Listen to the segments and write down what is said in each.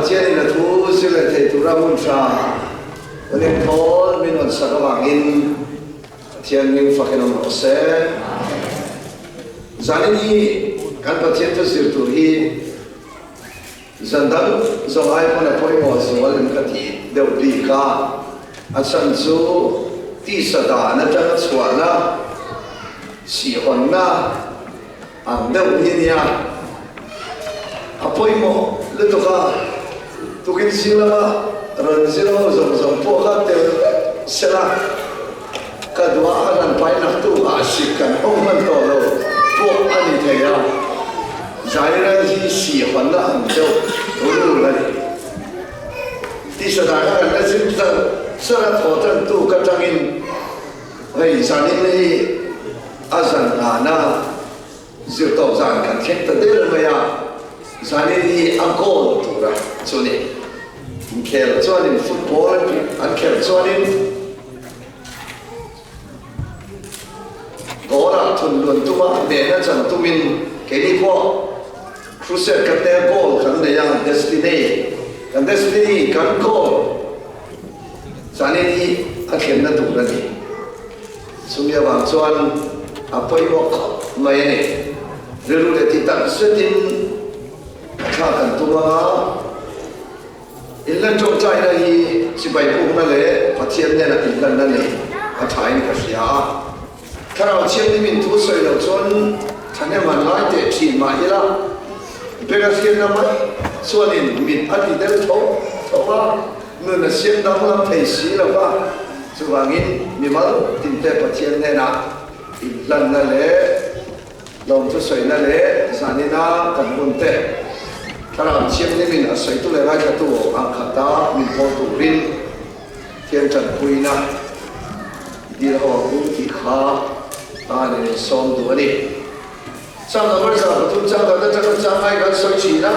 Pathianin a thu zir leh thei tura hmun tha hun engthawl min rawn sak avangin Pathian hming fakin awm rawh se. Zanin hi kan Pathian thu zir tur hi zan dang zawng ai pawn a pawimawh zual em ka ti deuh bik a, a chhan chu tisa dan atanga chhuahna, sihhawnna, Ang deuh hi nia. A pawimawh lutuk a, tukin zing lama rawn zir ho zawng zawng pawh kha tel vek sela, ka duh a a rawn pai naktu ah sik kan ho hman tawh lo pawh a ni thei a, Zaira hi si hawnna ang deuh rul a ni. Tisa dana kan la zir char char a thaw tantu ka tangin hei zanin hi A zan nghahna zirtawp zan kan thleng ta der mai a, zanin hi a goal tura chu ni. Inkhel chuanin football an khelh chuanin goal ah thun luan tuma hnehna chan tumin keini pawh crusade kan nei a, goal kan nei a, destiny kan destiny kan goal zanin hi a thlenna tur a ni. Chumi avang chuan a pawimawh khawp mai a ni. Rilru leh tih tak zetin a thla kan tum ang a, inlan tawngtaina hi chibai pukna leh Pathian hnena inhlanna nei a thain ka hria a. Thlarau Thianghlimin thu sawi loh chuan thahnem han lai teh thin mah ila, beng a hriatna mai chuanin mit a ti del tho tho a, nun a siam danglam thei si lo va. Chuvangin mimal tinte Pathian hnenah inhlanna leh lawmthu sawina leh zanina kan hun te Thlarau Thianghlimin a sawitu leh ngaithlatu ang khata min pawl turin Thian tanpuina i dil ho ang u tih kha tan in insawm duh a ni. Chang number 3 chang kan atanga chang ngai kan sawi thin a,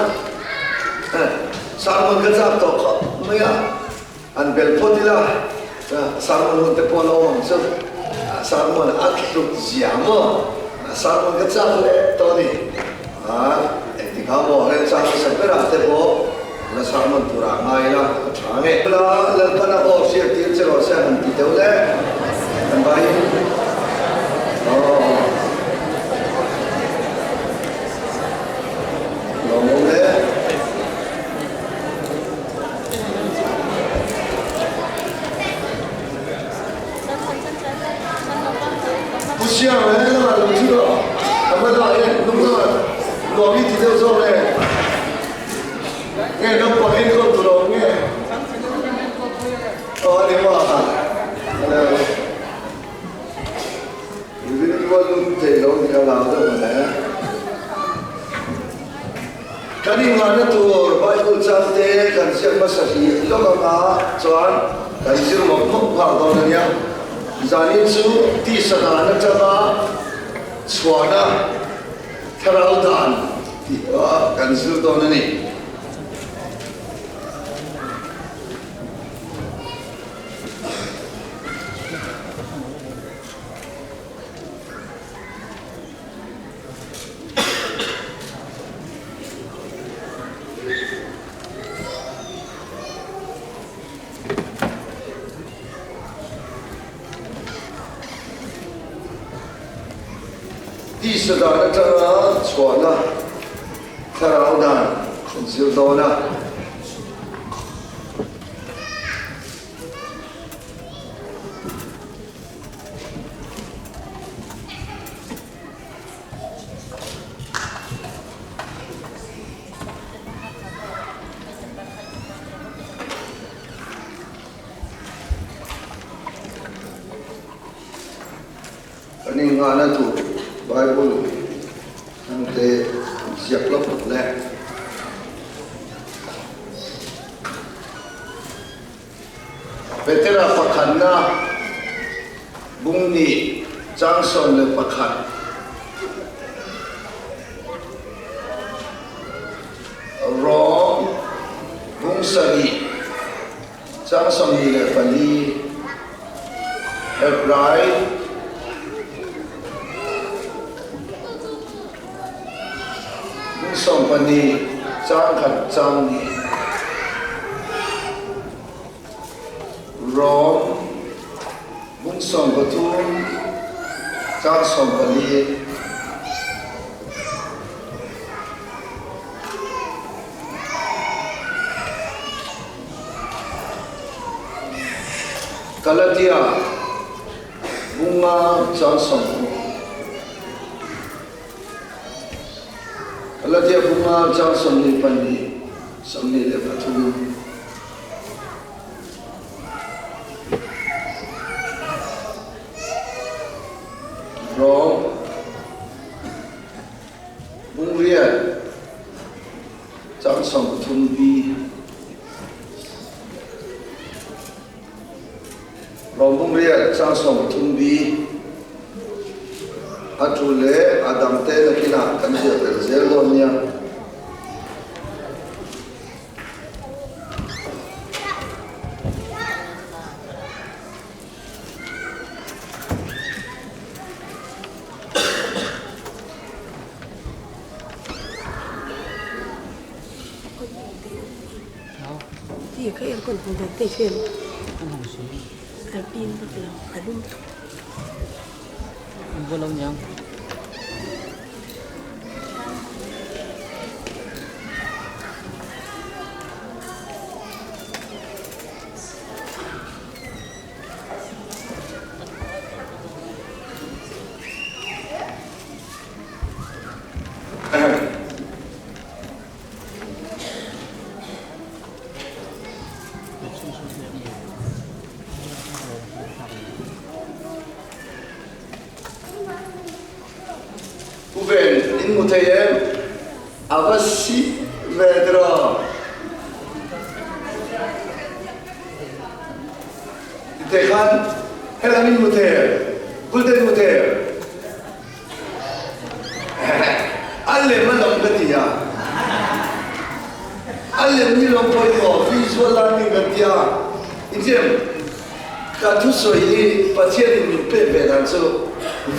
sermon ka chak tawh khawp mai a. An bel phawt ila, sermon hun te pawh a lo awm ang chu. Sermon a tluk zia maw? Sermon ka chak leh tawh a ni. Engtik ah maw remchang hmasa berah te pawh la sermon turah ngai ila a tha nge. La Lalpan a aw hriat tir che rawh se an ti deuh le. Kan vaiin aw. Lawmawm e. Pu Siang he lamah lo thu rawh, a hma dah hian hnung lamah nuam i ti deuh zawk e. Nge naupang enkawl tur a awm nge? Aw a ni maw a? Hello. I rilru a lut thei lo nia lau deuh mawle. Kan inngahna tur Bible changte kan ziak hmasa hlih lawk anga chuan kan zir mawp mawp nghal dawn a nia. Zanin chu tisa dan atanga chhuahna thlarau dan tih kan zir dawn a ni. Tisa dan atanga chhuahna thlarau dan an zir dawn a. Kan inngahna tur Bible thangte ziak lawk le. Petera pakhatna bung nih chang 11 Rom bung 7 chang 24 Hebrai bung 12 chang 1 chang 2. Rom bung 13 chang 14. Galatia bunga chang 60. Galatia bunga chang 22, 23. Rom bung 8 chang 30 b. Rom bung 8 chang 30 b. A tu le a dang te nakinah kan ziah tel zel dawn nia. Pu Ven, in hmu thei em? A va si ve tiraw? Ti khan helam in hmu thei em? Bulte in hmu thei em? A lem a lawm ka ti a. A lem hi lawm pawimawh visual learning kan ti a. Inchim, ka thusawi hi Pathianin min pek ve dan chu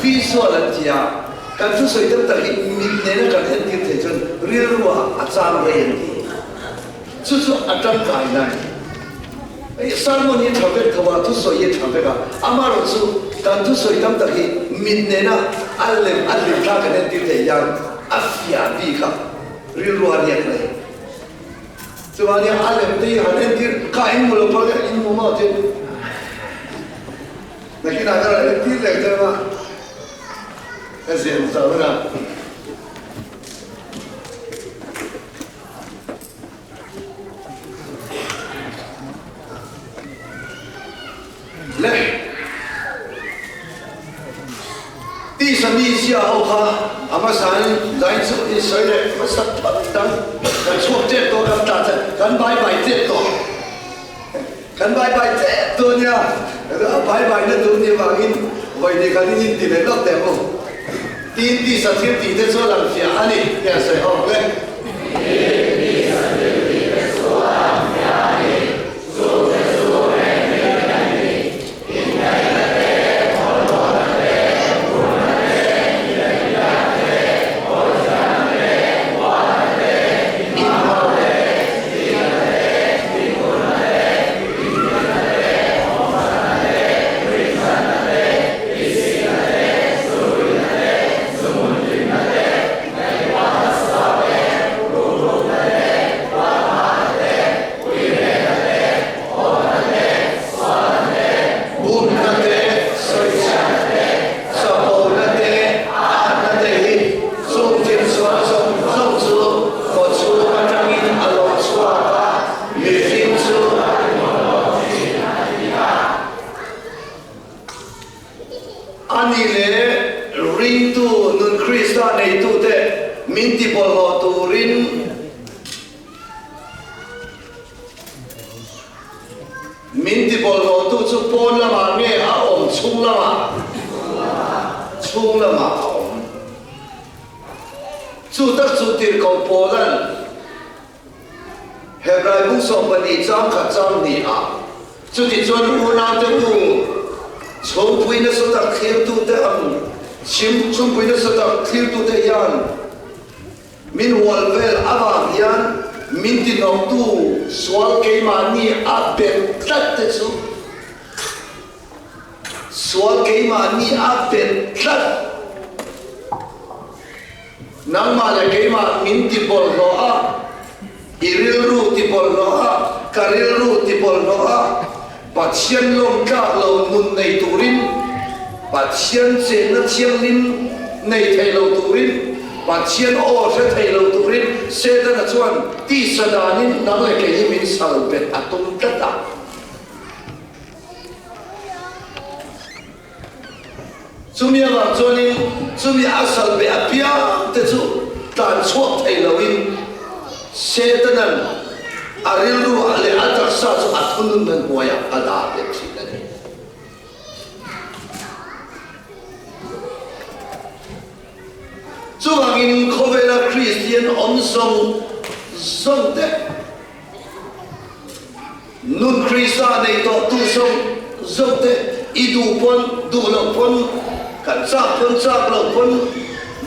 visual an ti a. Kan thusawi tam tak hi mit nena kan entir thei chuan rilru ah a chang rei an ti. Chu chu a tangkai na a ni. Sermon hi a tha vek tho a, thusawi hi a tha vek a, amaherawh chu kan thusawi tam tak hi mit nena a lem a hlim thla kan entir theih hian a fiah bik a, rilru a riak mai. Chuvangin a lem te hi han entir, kha in hmu lo phal kha in hmu maw tin nakinah ka rawn entir leh dawn a, ka zem zo na. Le tisa mi zia ho kha a hmasain zai chu in sawi leh hmasa phawt dang kan chhuak tep tawh kan tah che kan bai bai tep tawh kan bai bai tep tawh nia a bai bai na tur nih vangin vawi ni khat in in ti leh lawk teh ang u Tin tisa thil tih te chu a lang fiah a ni tih a sawi ho ang e. Tin tisa thil tih te chu a lang fiah a ni, chung te chu heng hi an ni, inkaihna te, bawlhhlawhna te, hurna te, inbiakna te, hawichhiatna te, huatna te, inhau te, thihna te, thinurna te, inhrilhna te, awmhranna te, rinchhanna te, Tihsihna te, zuruihna te, zuhmunhlimna te, ngaihtuahna sual te, ruhrukna te, huathahna te, uirehna te, awmna te, sualna te, Bumna te, sawichhiatna te, chapona te, atna te hi chung thil sual zawng zawng chu khawchhung atangin a lo chhuak a, mihring chu a rinawm thin a ti a. A nih leh ringtu nun Krista neitute min ti bawlhhlawh turin min ti bawlhhlawhtu chu pawn lamah nge a awm chhung lamah? Chhung lamah a awm. Chu tak chu tirhkoh Paula'n Hebrai bung 12 chang khat chang ni a, chutichuan unaute u, chhungpui nasa tak thlirtute ang chhim chhungpui nasa tak thlirtute hian min hual vel avang hian min tinawktu sual keimahni a bet tlat te chu. Sual keimahni a bet tlat. Nangmah leh keimah min ti bawlhhlawh a, i rilru ti bawlhhlawh a, ka rilru ti bawlhhlawh a, Pathian lawm tlak lo nun nei turin, Pathian chenna thianghlim nei thei lo turin, Pathian aw hre thei lo turin Setana chuan tisa danin nang leh kei hi min sal bet a tum tlat a. Chumi avang chuanin chumi a sal beh apiang te chu tlan chhuak thei loin Setanan a rilru leh a taksa chu a thununna hnuaiah a dah bet thin a ni. Chuvangin khawvela Kristian awm zawng zawng te, Nun Krista nei tawh tu zawng zawng te i duh pawn duh loh pawn, kan chak pawn chak loh pawn,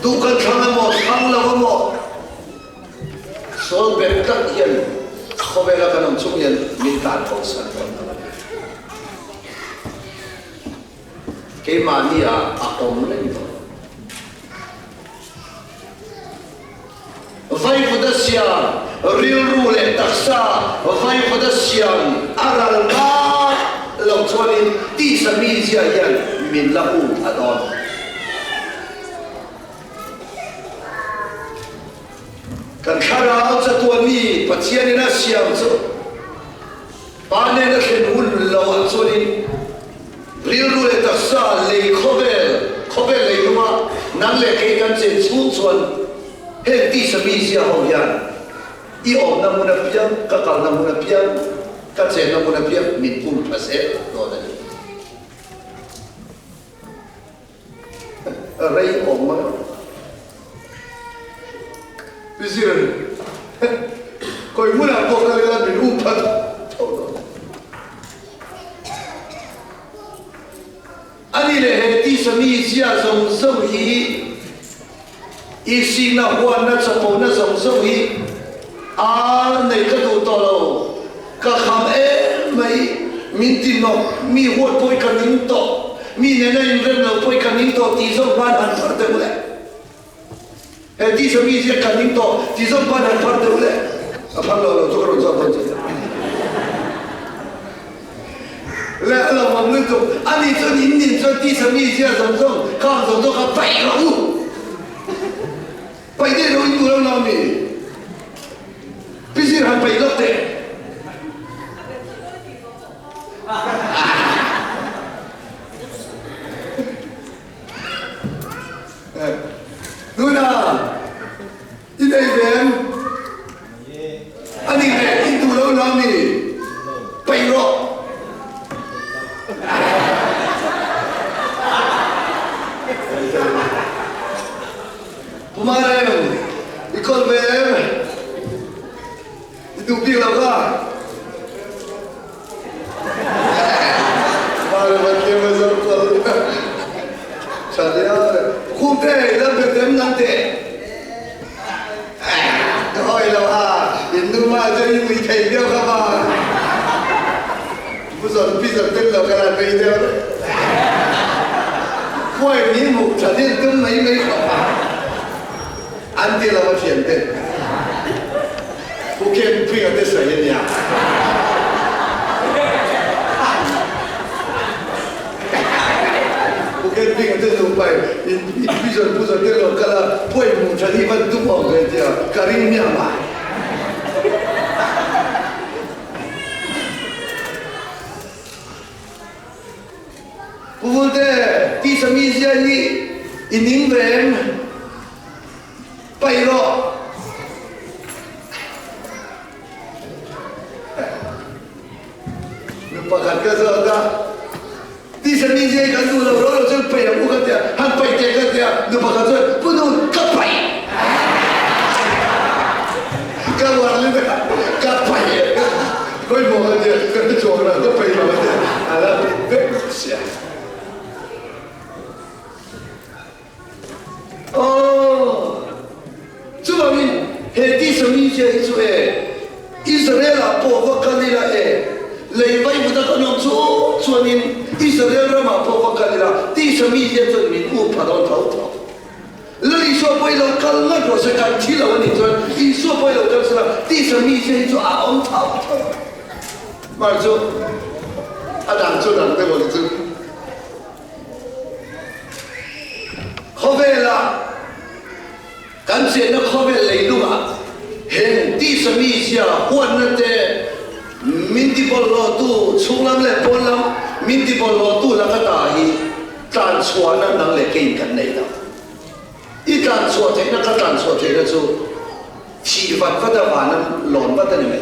duh kan thlang emaw thlang lo emaw, sawl bet tlat hian khawvela kan awm chung hian min tan ko san dawn lo a ni. Keimahni ah a awm reng dawn. Vaivuda siam, rilru leh taksa vaivuda siam a ral hma lo chuanin tisa mizia hian min la um a dawn. Kan thlarau chatuan mi Pathianin a siam chu Pa nena thlen hun lo ah chuanin rilru leh taksa lei khawvel, khawvel lei luma nang leh kei kan chen chhung chuan heng tisa mizia ho hian i awmna hmun apiang, ka kalna hmun apiang, ka chenna hmun apiang min pum tha zel dawn a ni. Rei awm a zir kawi hmunah pawh kal ila min um phat tho dawn. Ani leh he tisa mi zia zawng zawng hi isina huanna chapona zawng zawng hi a nei ka duh tawh lo, ka kham em mai, min ti nawk, mi huat pawh i ka ning tawh, mi nena inrem lo pawh i ka ning tawh tih zawng hman han phar deuh le. He tisa mi zia ka ning tawh tih zawng hman han phar deuh le. A phar lo lo chu ka rawn zawt dawn che. Le a lo awm lutuk, ani chuan in nin chuan tisa mi zia zawng zawng khang zawng zawng kha paih rawh u. Paih daih lo in duh lo na mi? Pi Zir han paih lawk teh. Nuna, i nei ve em? Ani leh in duh lo na mi? Paih rawh. Pu Marem, i kawl ve em? I duh bik lo ka? Marem a thiam a zo kawl. Tha nia. Khum te, i lam bet em nang teh? Ka hawi lo a, in nu ma chu i ui thei viau kha ma. Pu zawn pi zawn tel lo ka lan vei deuh. Khuai mi hmuh tha deuh tum mai mai khawp a. An ti lo a thian te. Pu Ken Pringa te sawi a nia. Pu Ken Pringa te nupa in pi zawn pu zawn tel lo kal a, khuai hmuh tha hi van tum awm ve tia ka ring miah mai. Pu Vulte, tisa mizia hi i ning ve em? Paih rawh! Nu pakhat ka zawt a, tisa mizia hi kan duh lo ro lo chuan paih ang u ka ti a, han paih teh ka ti a, nu pakhat chuan, Pu Nun, ka paih! Ka uar lutuk a, ka paih! Pawimawh ka tia, ka hre chuang lo, ka paih lo a tia, a la ti vek sia. Aw, chuvangin he tisa mizia hi chu e, Israel ah pawh va kal ila e, Lei vaivuta kan awm chu chuanin Israel ramah pawh va kal ila, tisa mite chuan min um pha dawn tho tho. Lal Isua pawh i lo kal ngat rawh se, kan thi lo a nih chuan Isua pawh i lo kal sela, tisa mite hi chu a awm tho tho. Mar chu a dang chu dang deuh ang chu. Khawvela Kan chenna khawvel leilungah heng tisa mizia huatna te min tibawlhlawhtu chhunglam leh pawnlam min tibawlhlawhtu laka ta hi tlanchhuahna nang leh keiin kan nei lo. I tlanchhuah theihna ka tlanchhuah theihna chu thih vat vat a vana lawn vat a ni mai.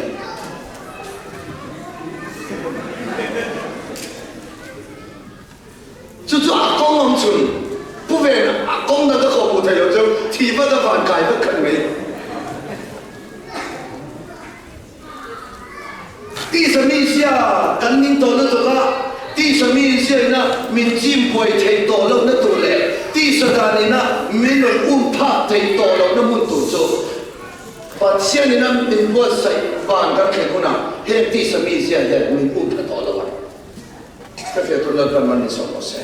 Chu chu a kawng awm chhun Pu Ven a kawng dang ka kawh hmuh theih loh chu thih vat a van kai vat khat mai. Tisa mizia kan ning tawh lutuk a, tisa mizia ina min chim buai theih tawh lohna tur leh tisa dan ina min rawn um phak theih tawh lohna hmun tur chu Pathian ina min buatsaih van kan thlen hunah heng tisa mizia hian min um pha tawh lo ang. Ka fiah tur Lalpan man min sawm rawh se.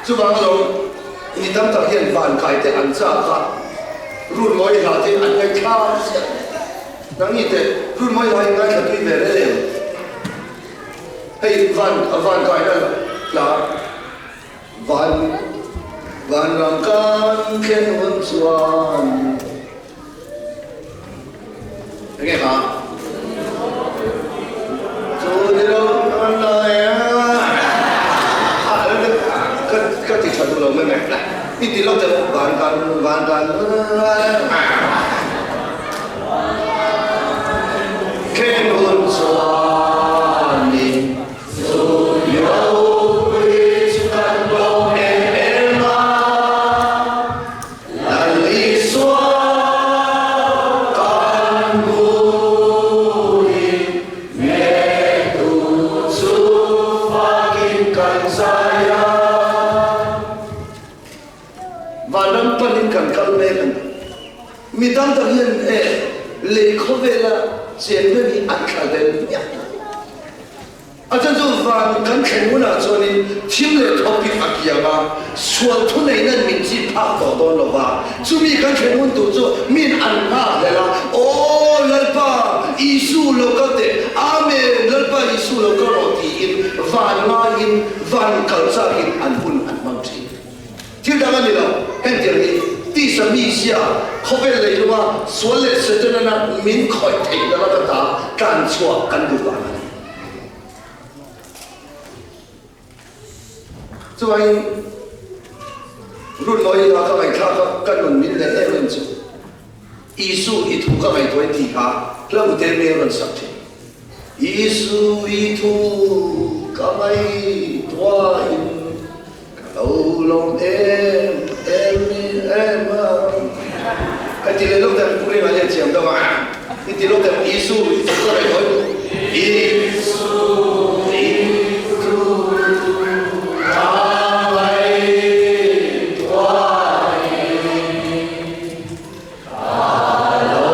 Chuvang alawm mi tam tak hian van kai te an chak a, run mawi hla te an ngaithla ziah. Nangni te run mawi hla hi ngaithla tui ve rel em? Hei van van kaina hla van vanram kan thlen hun chuan Enge kha? Chu ni lo an lai a. Ka ka ti tha duh lo mai mai. I ti lo te van kan van kan Khen hun chuan in chu ni lo pui chu kan lawm em em a. Lal Isua kan hmuhin Hnehtu chu fakin kan zai a. Vanram panin kan kal mek a ni. Mi tam tak hian e lei khawvela chen ber hi an thla vel miah lo. A chan chu van kan thlen hunah chuanin thim leh thawpik a kiang a, sual thuneihna'n min chip phak tawh dawn lo va. Chumi kan thlen hun tur chu min an nghak hlel a, Aw Lalpa, Isu lo kal teh, Amen, Lalpa Isu lo kal rawh tiin van ngaiin, van kal chakin an hun an hmang thin. Thil dang a ni lo, hengtiang hi tisa mizia, khawvel leilunga sual leh Setana min khawih theihna laka ta tlanchhuah kan duh vang a ni. Chuvangin Runmawi ila ka ngaihthlak a, ka nun min leh em em chu Isu i thu ka ngaihtuah in tih kha hla ute mi a rawn sak thin. Isu i thu ka ngaihtuah in Ka lo lawm em em em a. Hei ti leh lawk teh ang, Pu Ringa hian thiam deuh a. I ti lawk teh ang, Isu i thu ka ngaihtuah in. Isu i thu ka ngaihtuah in. Ka lo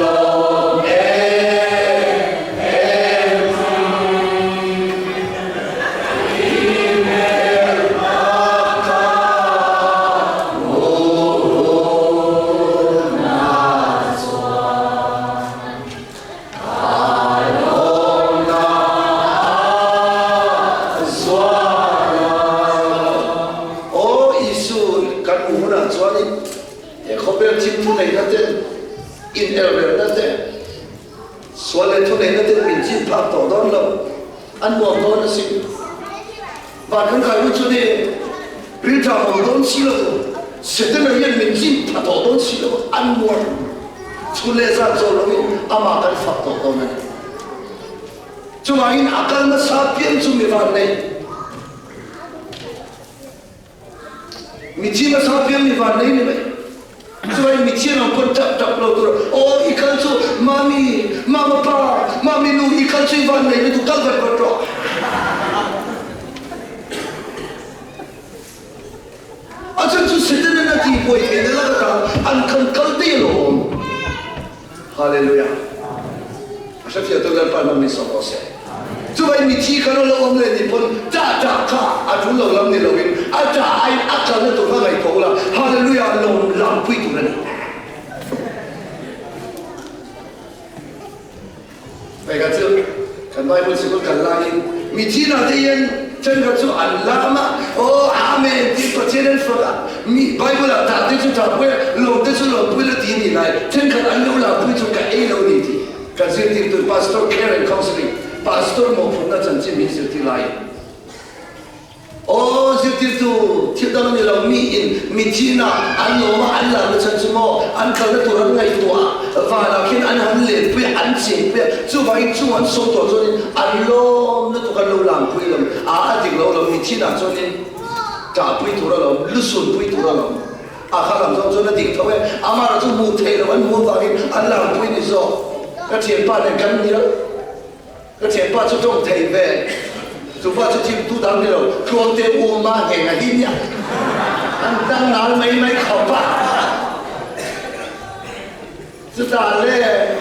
lawm em em I hmel ka hmuh hunah chuan ka lawmna a zual ang. Aw Isu kan hmuh hunah chuanin. He khawvel thil thuneihna te, inelrelna te, sual leh thuneihna ten min chin phak tawh dawn lo, an nuam dawn asin. Van kan kai hun chu ni rilṭam awm dawn si lo, Setana hian min chin pha tawh dawn si lo, an nuam chhun leh zan chawl loin amah kan fak tawh dawn a ni. Chuvangin a kal nasa piang chu mi vannei. Mithi hmasa piang mi van nei ni mai. Chuai mithi rang pawn tap tap lo tur aw i kal chu mami mama pa mami nu i kal chu i van nei lutuk kal vat vat rawh. A chan chu Setanan a tihbuai theihna lak atang an kan kal te alawm. Hallelujah. A hrefiah tu Lalpa hmang min sawm rawh se. Chuvai mithi kha lo awm leh nih pawn tah tah kha a tul lo lam ni loin a tah aiin a kalna tur kha ngaihtuah ula Hallelujah lawm lampui tur a ni. Hei kha chu kan Bible sikul kal laiin mithi hna te hian thenkhat chu an lam a, Aw Amen tiin Pathian an fak a, mi Bible ah tah te chu tah pui a, lawm te chu lawm pui la ti a nih lai thenkhat an lo lam pui chu ka ei lo a ni tih kan zirtirtu Pastor Care and Counseling Pastor mawhphurhna chanchin min zirtir laiin Aw zirtirtu, thil dang a ni lo, mi in mithi na an lawm a, an lar na chhan chu maw an kalna tur an ngaihtuah a, vanah khian an han lenpui a, an chenpui a, chuvangin chung an sawi tawh chuanin an lawm lutuk an lo lanpui lo, a a dik lo lo, mithi nah chuanin ṭahpui tur alawm, lusunpui tur alawm, a kha lam zawng chuan a dik tho e, amah chu hmuh theih loh an hmuh avangin an lanpui ni zawk, ka ṭhianpa nen kan hnial. Ka thianpa chu tawng thei ve, chu pa chu thim tu dang ni lo, Tluangte u ma ngheng a hi nia, an dang nal mai mai khawp a. Chutah le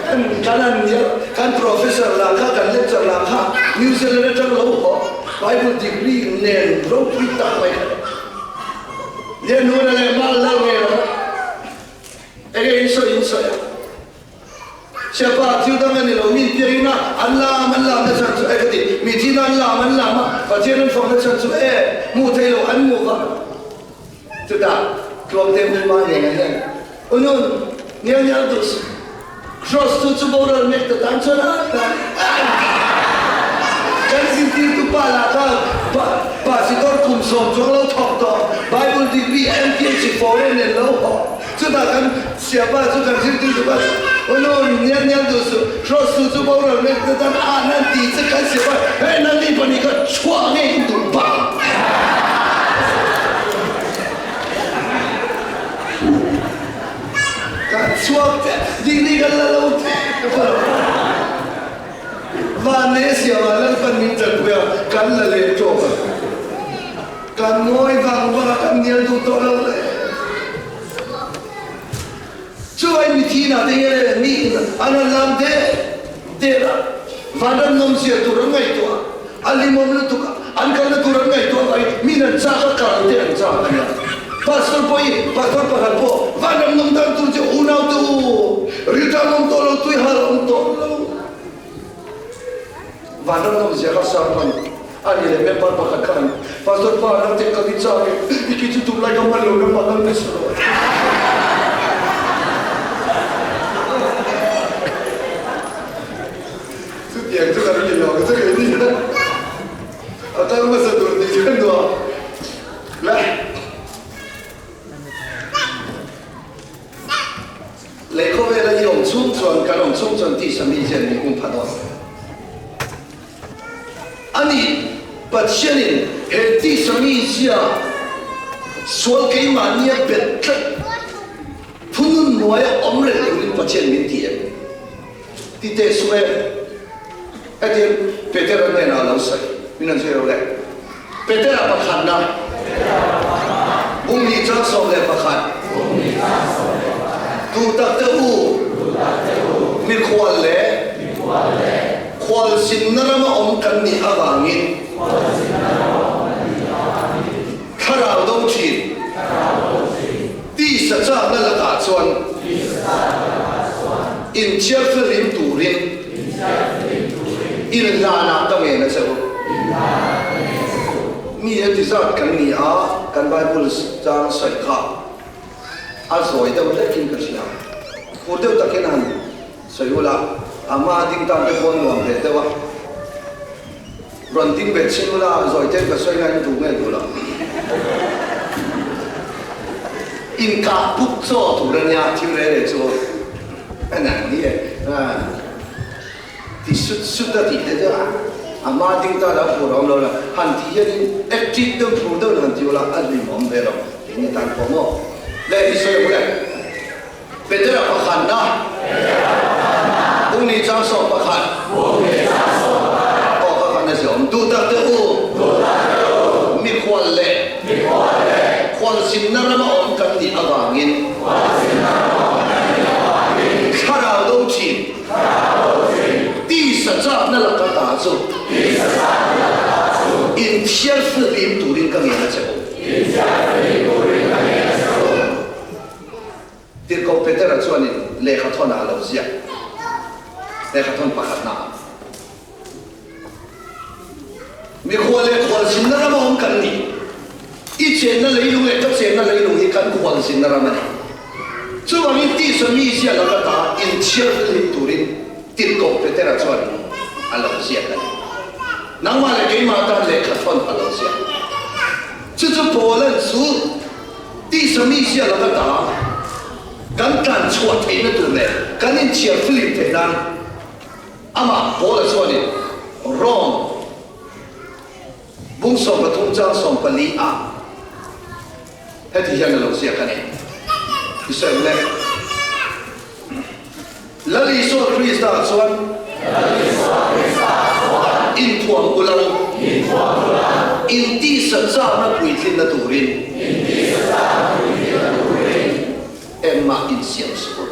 kan kan an nia, kan professor lah kha, kan lecture lah kha New Zealand atang lo haw, Bible degree nen ropui tak mai kha. Lianhuna leh Mal lal ngei lo va, enge in sawi in sawi a. Siapa thil dang a ni lo, mi piain a an lam an lam na chhan chu e ka ti, mi thin an lam an lam a, Pathian an fak na chhan chu e, hmuh theih loh an hmuh vang. Chutah Tluangte hmu mah nen a hian Unun nial nial duh suh, Cross chu chu boral mek ta tan chuan a tan kan zirtirtu pa lah kha Pastor kum sawm chuang lo thawk tawh, Bible degree MPH foreign nen lo haw. Chutah kan siapa chu kan zirtir duh a, Aw nu, nial nial duh suh, Cross tu chu boral mek ta tan a nan ti che kan siapa, hei nan ni pahnih kha chhuah ngei in duh bak. Kan chhuak che, degree kan la lo che ka hre lo. Vanne siamah Lalpan min tanpui a, kan la leh tawk a. Kan ngawi vang vang a, kan nial duh tawh lo le. Chuai mithi na te nge mi in an han lam der der a, vanram nawmzia tur an ngaihtuah a, a limawm lutuk a, an kalna tur an ngaihtuah avangin mi in an chak a, kal te an chak a nia. Pastor pawh hi, pastor pakhat pawh vanram nawm dan tur chu unau te u, rilṭam awm tawh lo, tuihal awm tawh lo. Vanram nawmzia kha sermon a ni leh member pakhat khan Pastor pa nang te ka ni chak e, i ki chu tum lai ka hman lo na pa nang te su lo a ti. Chutiang chu kan ni lo ang che kei ni a, a kal hmasa tur tih chu nuam le. Lei khawvela i awm chhung chuan kan awm chhung chuan tisa mi hian min um pha dawn. A nih, Pathianin he tisa mi zia sual keimahnia bet tlat thunun hnuaia awm reng turin Pathian min ti em? Ti teh suh e. Hetiang Petera hnenah a lo sawi, min han zir lo le. Petera pakhatna, Bung hnih chang 11, Duhtak te u, mikhual leh khualzinna rama awm kan nih avangin thlarau do thin tisa chakna lakah chuan inthiarfilhlim turin inhlanah ka ngen a che u. Mi heti zat kan ni a, kan Bible chang sawi kha a zawi deuh hlekin ka hria. Phur deuh takin a han sawi ula, a hma ding tan te pawh nuam ve deuh a. Rawn ding ve chhin ula, zawi ten ka sawi ngain duh nge duh lo. Inkah puk chaw tur a nia, thil reh reh chu a nang ni e. Ti sut sut a tih te chu a hma ding ta lo phur awm lo la, han tih hianin active deuh phur deuh in han ti ula a hlim awm ve lo tih ni tan pawh maw? Le i sawi ang ule. Petera pakhatna Bungni chang 11 aw kha khan a ziah awm duhtak te u mikhual leh khualzinna rama awm kan nih avangin thlarau do thin. Inthiarfihlim turin ka ngen a che u. Tirhkoh Petera chuanin lehkhathawn ah a lo ziak. Lehkhathawn pakhatna ah. Mikhual leh khualzinna rama awm kan ni. I chenna leilung leh ka chenna leilung hi kan khualzinna ram a ni. Chuvangin tisa mizia laka ta inthiarfihlim turin Tirhkoh Petera chuan a lo ziak a ni. Nangmah leh keimah tan lehkha thawn a lo ziak. Chu chu Paula'n chu tisa mizia laka ta kan tlan chhuah theihna tur leh kan inthiarfihlim theih nan Amah Paula chuanin Rom bung 13 chang 14 ah heti hian a lo ziak a ni, I sawi le, Lal Isua Krista chuan inthuam u lo, intisa chakna puitlinna turin engmah insiam suh u.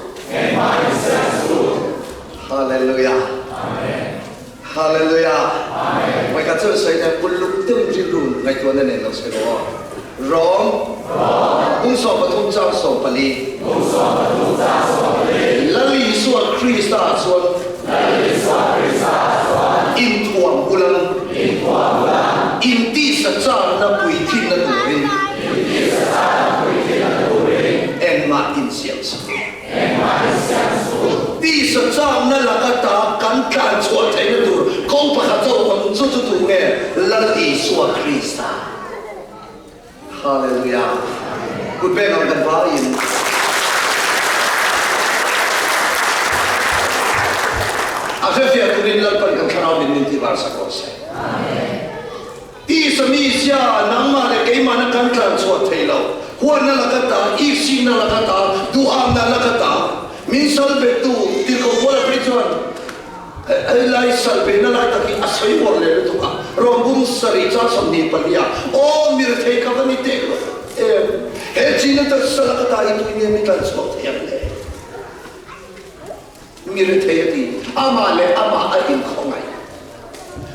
Hallelujah Hallelujah Mai ka chu sawi nen uluk deuh rilru ngaihtuahna nen lo sawi rawh aw. Rom Bung 13 chang 14 Lal Isua Krista chuan Inthuam ulang Intisa chakna puitlinna turin Engmah insiam suh. Tisa chakna laka ta kan tlan chhuah theihna tur kawng pakhat zawk awm chu chu tu nge? Lal Isua Krista. Hallelujah. Kut pek ang kan vaiin. A hrefiah turin Lalpan kan thlarau min min tihvar sak rawh se. Tisa mizia, nangmah leh keimahna kan tlan chhuah thei lo. Huatna laka ta, ifsihna laka ta, duhamna laka ta. Min sal bettu tirhkoh Paula phei chuan hei lai sal behna lai tak hi a sawi uar leh lutuk a, Rom bum sarih chang 24 ah, Aw mirethei ka va ni teh lo em, he china tak sal laka ta hi tui nge mi tlan chhuak thei ang le? Mi rethei a ti, amah leh amah a inkhawngaih.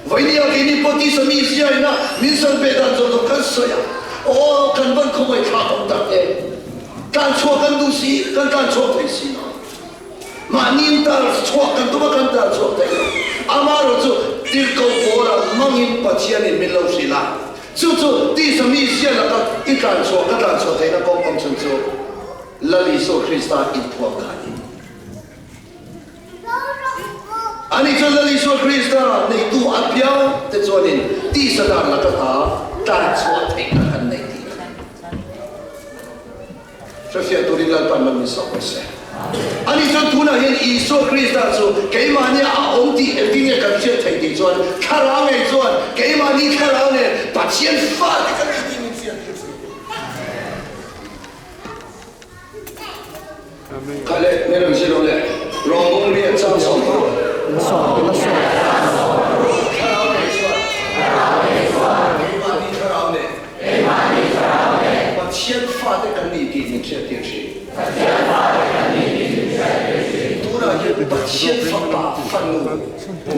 Vawinia keini pawh tisa mi ziaina min sal ve dan zawng zawng kan sawi a, aw kan van khawngaih thlak awm tak em? Tlan chhuah kan duh si, kan tlan chhuak thei si lo. Mahni tar chhuah kan tum a, kan tar chhuak thei lo. Amaherawh chu tirhkoh Paula hmangin Pathianin min lo hrilh a, chu chu tisa mi zia laka i tlan chhuah, ka tlan chhuah theihna kawng awm chhun chu Lal Isua Krista inthuam kha a ni. Ani chuan Lal Isua Krista neitu a piang te chuanin tisa dan laka ta tlan chhuah theihna kan nei tih a ni. Hrefiah turin Lalpan man min sawm rawh se. Ani chuan tunah hian Isua Krista chu keimahni a awm tih engtin nge kan hriat theih tih chuan Thlarau ngei chuan keimahni Thlarau nen Pathian fate kan ni tih min hriat tir si. Kha le, nge rawn zir rawh le. Rawng riat chang 16. Thlarau nei chuan. Keimahni thlarau nen. Pathian fate kan ni tih min hriattir thin. Tunah hian Pathian fapa fanu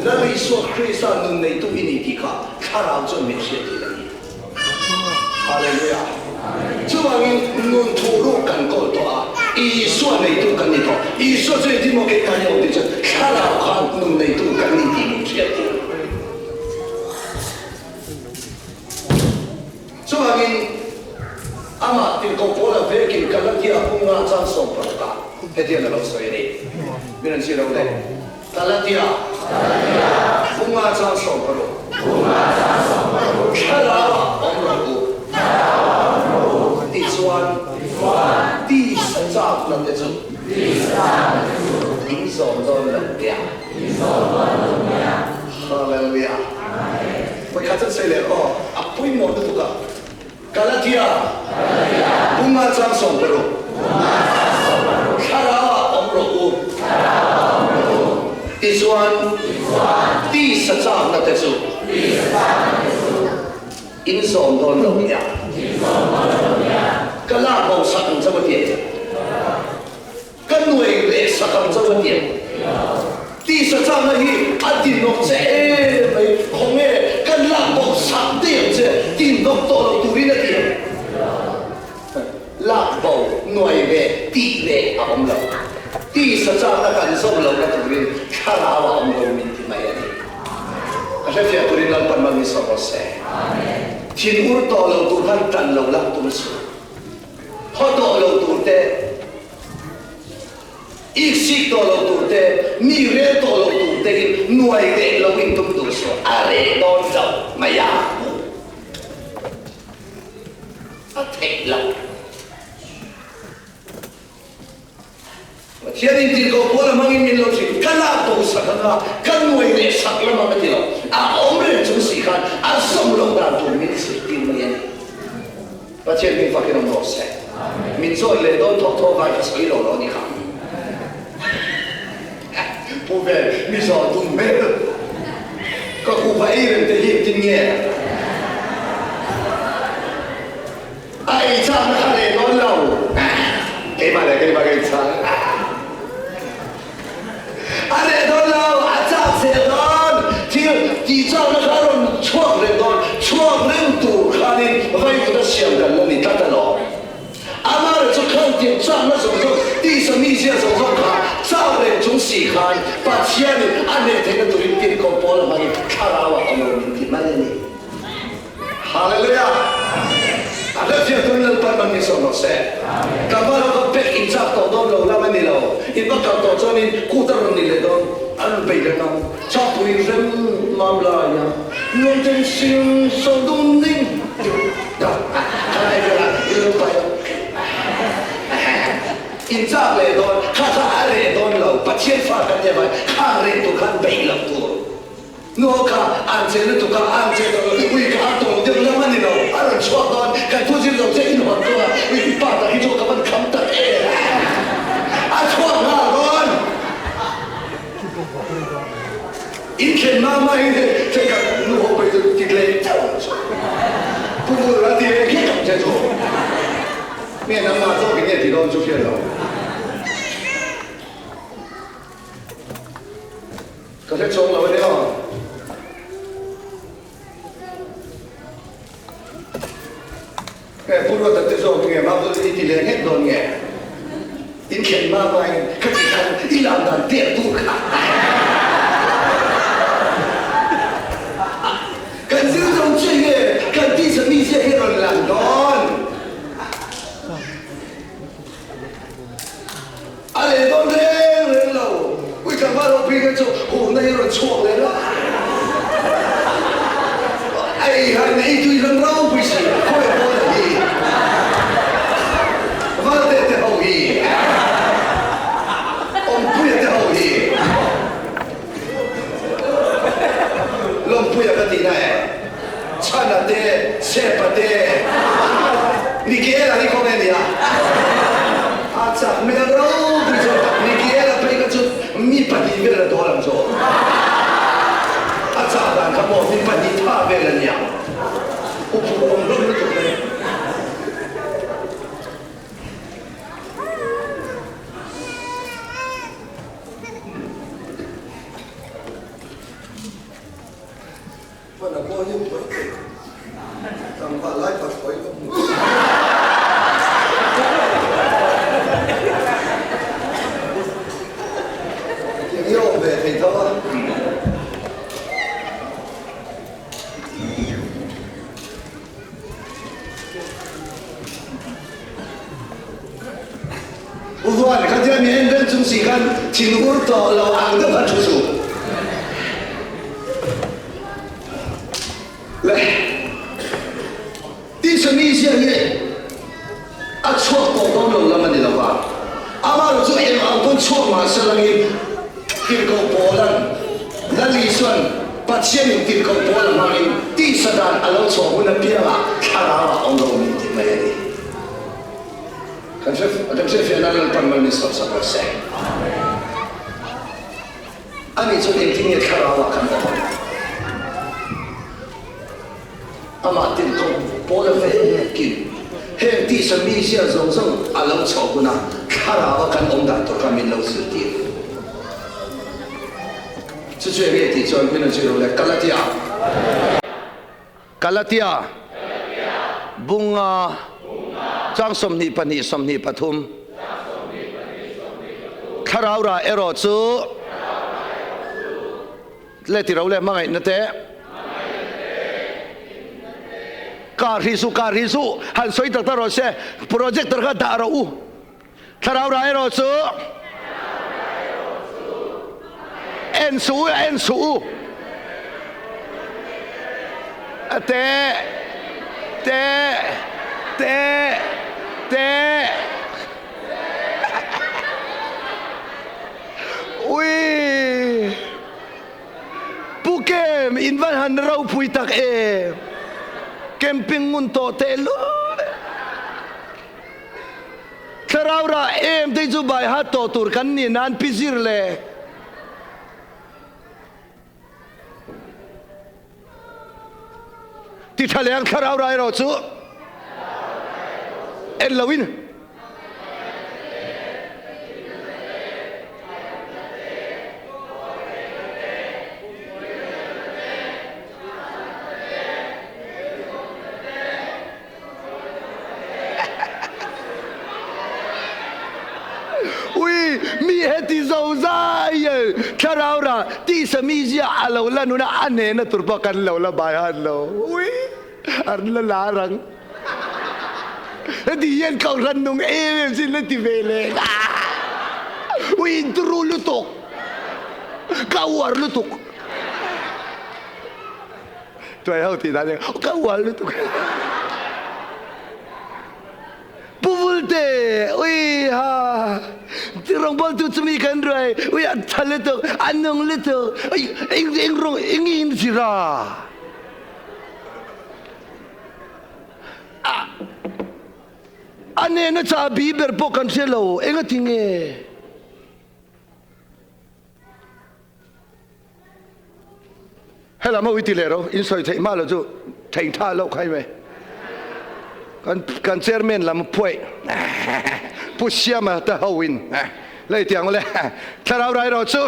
Lal Isua Krista nun neitu i ni tih kha thlarau chuan min hriattir a ni. Hallelujah! Chuvangin nun thuhruk kan kawl tawh a, Isua neitu kan ni tawh. Isua chu engtin maw keimah hi a awm tih chuan thlarau khan nun neitu kan ni tih min hriat tir. Chuvangin amah tirhkoh Paula vekin Galatia bunga chang 16 ah hetiang a lo sawi a ni. Min rawn zir lo le. Galatia, bunga chang 16. Thlarau ah awm rawh u. Tichuan, tisa chakna te chu in zawm dawn lo nia. Hallelujah. Vawikhat chuan sawi leh aw, a pawimawh lutuk a. Galatia, bunga chang 16. Thlarau ah awm rawh u. Tichuan, tisa chakna te chu in zawm dawn lo nia. Ka lak bo sak ang chauh a ti. Ka nuai leh sak ang chauh a ti. Tisa chakna hi a dinawk che em mai. Khawnge ka. Kan lak bo sak daih ang che, tin hnawk tawh lo turin a ti ang. Lak bo, nuai ve, tih ve a awm lo. Tisa chakna kan zawm lohna turin thlarau a awm lo min ti mai a ni. A hrefiah turin Lalpan mal min sawm rawh se. Thin ur tawh lo tur khan tan lo lak tum suh. Haw tawh lo tur te, ik sik tawh lo tur te, mi rel tawh lo tur te in nuai reh lo in tum duh suh. A reh dawn lo mai a. A theih lo. Pathian in tirhkoh pawl a hmangin min lo thin. Ka lak bo sak anga ka nuai leh sak lam ang a ti lo. A awm reng chung si khan a zawm loh dan tur min zirtir mai a ni. Pathian hming fakin awm rawh se. Min zawn leh dawn thawk thawk vai kha sawi lo lo a ni kha. Pu vel, mi zawn tum hmel. Ka kuhva ei reng te hi engtin nge? A ei chakna kha leh dawn lo. Keimah leh keimah ka inchhang. A reh dawn lo, a chak zel dawn. Thil tih chakna kha a rawn chhuak reng dawn. Chhuak reng tur khanin vaivut a siam kan la ni tlat alawm. Amah chu khan tih chakna zawng zawng, tisa mizia zawng zawng kha chak reng chung si khan Pathianin a hneh theihna turin tirhkoh pawl a hmangin thlarauah a lo min ti mai a ni. Hallelujah! A hla fiah turin Lalpan man min sawm rawh se. Tlangval ho kha pek in chak tawh dawn lo lam a ni lo. In va kal tawh chuanin kut a rawn ni leh dawn, a rawn bei leh ngam. Chapui rem mam laia nuam ten sil sawn dum ning dak a khalai velah in lo pai ang. In chak leh dawn, kha kha a reh dawn lo, Pathian fa kan nia vai, khang reh tur khan beih loh tur. Nuho kha an che lutuk a, an che tawh lo, ui kha an tawng deuh lam a ni lo, a rawn chhuak dawn, kan thu zir lo che in hawn dawn a, ui pa tak hi chu ka van kham tak em, a chhuak nghal dawn. In thlen hma hma hi hei thei khat nu ho pawh hi chu ti leh chauh ang chu. Pu Vur a ti leh nghet ang che chu. Nge nangmah zawk in nge ti dawn chu hriat lo. Ka hre chuang lo a nia. Nge Pu Ruata te zawk nge Mabel i ti leh nghet dawn nge? In thlen hma hmain ka ti khan i lam dan der tur kha. Kan zir zo che nge kan tisa mizia hi a rawn lang dawn? A leh dawn reng reng lo. Ui tlangval ho phei kha chu huhna hi a rawn chhuak leh lo. Ei han ei tui hlawm ropui si, khawi pawn a hi. Valte te ho hi. Awmpuia te ho hi. Lawmpuia ka tihna e. Chhana te, Sepa te, Michaela hi khawnge a nia? A chak hmel ropui chuan Michaela phei kha chu mi pahnih vel a dawl ang chu. A chak dan kha maw mi pahnih tha vel a nia. Uphur awm hlawm lutuk mai. Hman a pawh hi phawi thei tlangval lai pa thawi ka hmu. Tiang hi a awm ve thei tho a. U Vuan, khatia mi en reng chung si khan thin ur tawh lo ang deuh khan thu suh. Le, Tisa mizia hi a chhuak tawh dawn lo lam a ni lo va, amaherawhchu chu eng ang pawn chhuak mah se langin tirhkoh Paula'n Lal Isua'n Pathianin tirhkoh Paula hmangin tisa dan a lo chhuah hun apiangah thlarauah awm lo min ti mai a ni. Kan hriatfiah nan Lalpan mal min sawm sak rawh se. Ani chuan engtin nge thlarauah kan awm ang? Amah tirhkoh Paula vekin heng tisa mizia zawng zawng a lo chhoh huna thlaraua kan awm dan tur kha min lo zirtir. Chu chu enge tih chuan min rawn zir ru le, Galatia. Galatia bunga chang 22 23. Thlarau rah erawh chu le ti ro le hmangaihna te Kar hi su kar hi su han sawi tak tak rawh se projector kha dah rawh u. Thlarau rah erawh chu en suh u, en suh u. A te, te, te, te. Ui! Pu Kem, in van han ropui tak em! Camping ngun tawh tehlul e. Thlarau rah em te chu bai hat tawh tur kan ni nan pi zir le. Ti tha leng thlarau rah erawh chu en lo in. Ui, mi heti zozai e, thlarau rah tisa mizia a lo la nuna a hnehna tur pawh kan lo la bai han lo. Ui, an la lar ang. Heti hian kohhran nung em em sin la ti ve leh. Ui, inturu lutuk. Ka uar lutuk. Tuai ho tih dan hian ka ual lutuk. Pu Vulte, ui ha, rawngbawltu chu mi kan ruai, ui a tha lutuk, a nung lutuk, ui eng eng rawng eng in zir a. A nena chahbi ber pawh kan hre lo, engati nge? Helam ho i ti leh ro, in sawi theih hma lo chu theih tha loh khai mai. Kan kan chairman lam phuai Pu Siama te ho in lei tiang le thlarau rai ro chu.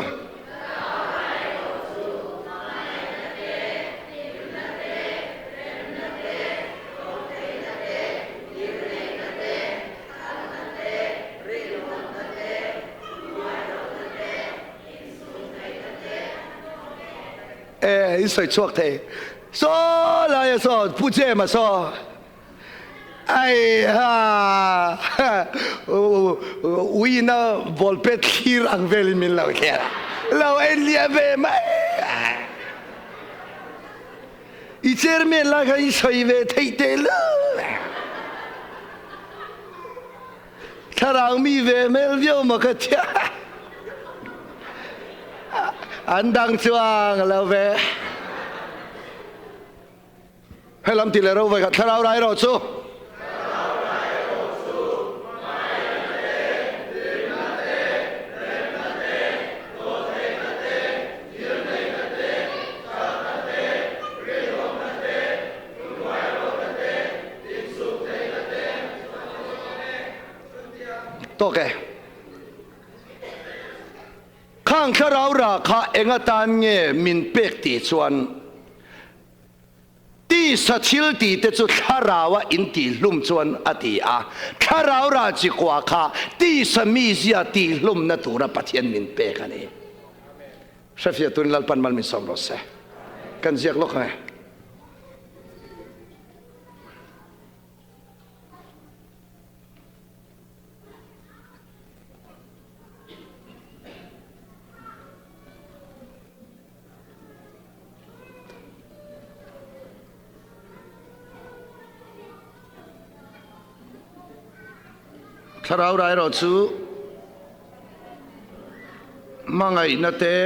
E, in sawi chhuak thei. Saw laia saw, Pu Jema saw. Ai ha, ui ina ball pet thlir ang velin min lo thler a. Lo en liam ve mai. I chairman lai khan i sawi ve theih teh lo. Thlarau mi ve hmel viau maw ka tia. An dang chuang lo ve. Helam ti le ro vai kha thlarau rai ro chu. Tawk e. Khang thlarau ra kha eng atan nge min pek tih chuan tisa thil tih te chu thlaraua in tih hlum chuan a ti a. Thlarau ra chi kua kha tisa mizia tih hlumna tura Pathian min pek a ni. Hrefiah turin Lalpan mal min sawm rawh se. Kan ziak lawk ang e. Thlarau rai erawh chu hmangaihna te,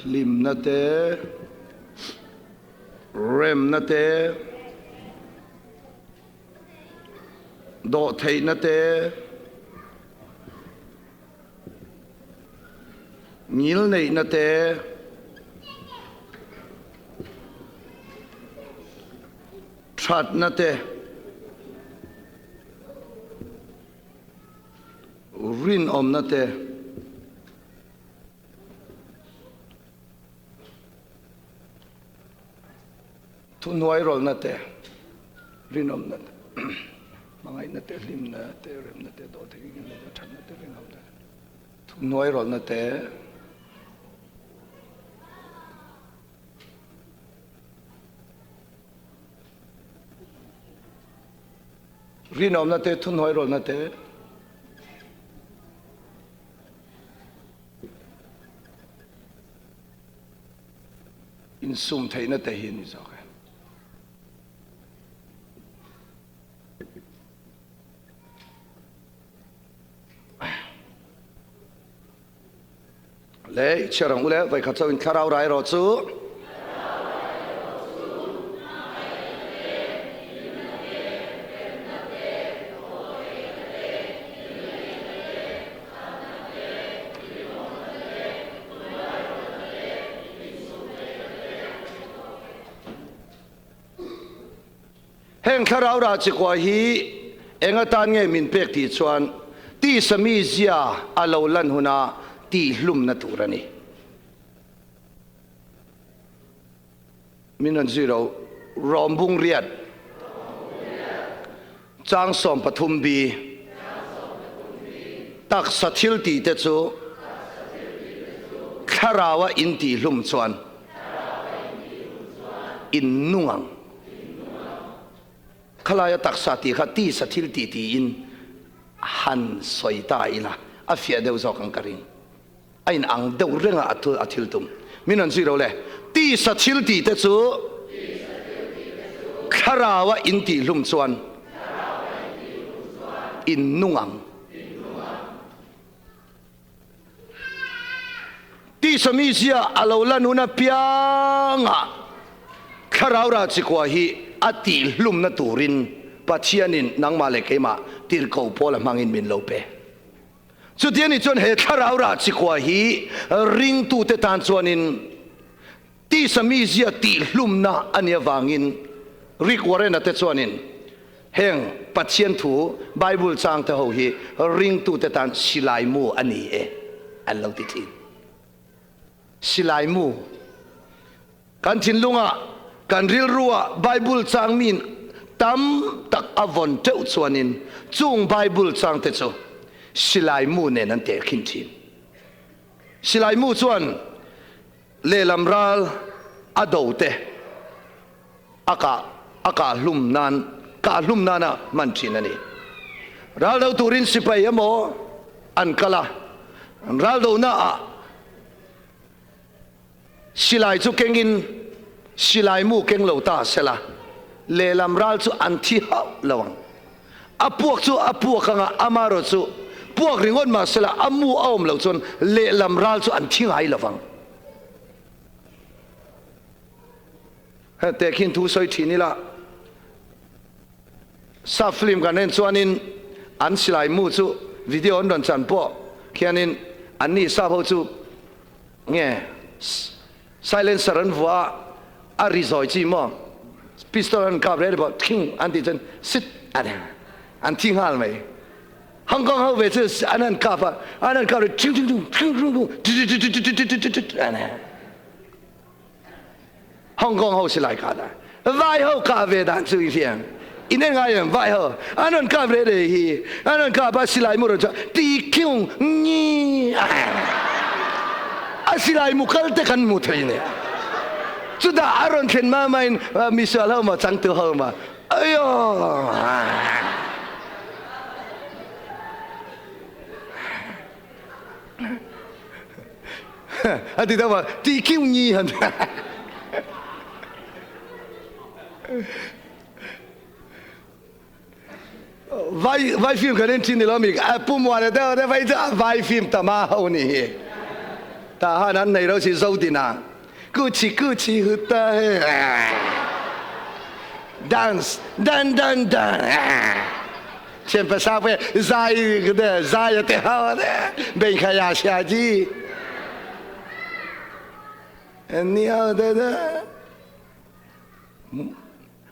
Hlimna te, remna te, dawhtheihna te, ngilneihna te, thatna te, rinawmna te. Thuhnuai rawlna te, rinawmna te, hmangaihna te, hlimna te, remna te, dawhtheihna te, thatna te, rinawmna te, thuhnuai rawlna te, Rinawmna te, thuhnuai rawlna te, insum theihna te hi a ni zawk e. Le i chhiar ang u le, vawikhat chauhin thlarau rai erawh chu. Heng thlarau rah chikua hi eng atan nge min pek tih chuan tisa mizia a lo lan huna tihhlumna tur a ni. Min rawn zui lo, Rawmbung riat, Chang 13 bi, Taksa thil tih te chu thlaraua in tihhlum chuan in nung ang. Khalaia taksa tih kha tisa thil tih tiin han sawi ta ila a fiah deuh zawk ang ka ring. A in ang deuh reng a a thil tum. Min rawn zui ro le. Tisa thil tih te chu thlarau a in tih hlum chuan in nung ang. Tisa mizia a lo lan hun apiangah thlarau rah chikua hi a tih hlumna turin Pathianin nangmah leh keimah tirhkoh pawl a hmangin min lo pe. Chuti a nih chuan he thlarau rah chikua hi ringtute tan chuanin tisa mizia tihhlumna a nih avangin Rick Warren-a te chuanin heng Pathian thu Bible changte ho hi ringtute tan silai mu a ni e an lo ti thin. Silai mu. Kan thinlungah, kan rilruah Bible chang min tam tak a vawn teuh chuanin chung Bible changte chu silai mu nen an tehkhin thin. Silai mu chuan lehlam ral a do te a kah a kah hlum nan kah hlum nana hman thin a ni. Ral do turin sipai emaw an kal a, an ral donaah Silai chu kengin silai mu keng lo ta sela, lehlam ral chu an thi hauh lo ang. A puak chu a puak anga amarawh chu puak ringawt mah sela a mu a awm loh chuan lehlam ral chu an thi ngai lo vang. Tehkhin thu sawi thin ila, Sap film kan en chuanin an silai mu chu video an rawn chan pawh khianin anni sap ho chu Nge silencer an vuah a, a ri zawi chi maw? Pistol an kap reh pawh thing an tih chuan sit a ni an thi nghal mai. Hong Kong ho ve chu an han kap a, an han kap ri thing thing thing thing thing thing ti ti ti ti ti ti a ni. Hong Kong ho silai kah dan vai ho kah ve dan chu i hria in en ngai em vai ho an rawn kap re re hi an rawn kap a silai mu rawn chhuah ti khiung ngi a silai mu kal te kan hmu thei nia chutah a rawn thlen ma ma in misual ho maw changtu ho maw ayo A ti deuh a, ti kiu ngi han. Vai vai film kan en thin ni lo mi pu muan a deuh vai chu vai film tama ho ni hi. Ta han an nei ro si zo dina. Kuchi kuchi huta he. Dance dan dan dan. Thian pasa pe zai de zai te ha de ben kha ya xia ji ni ha de de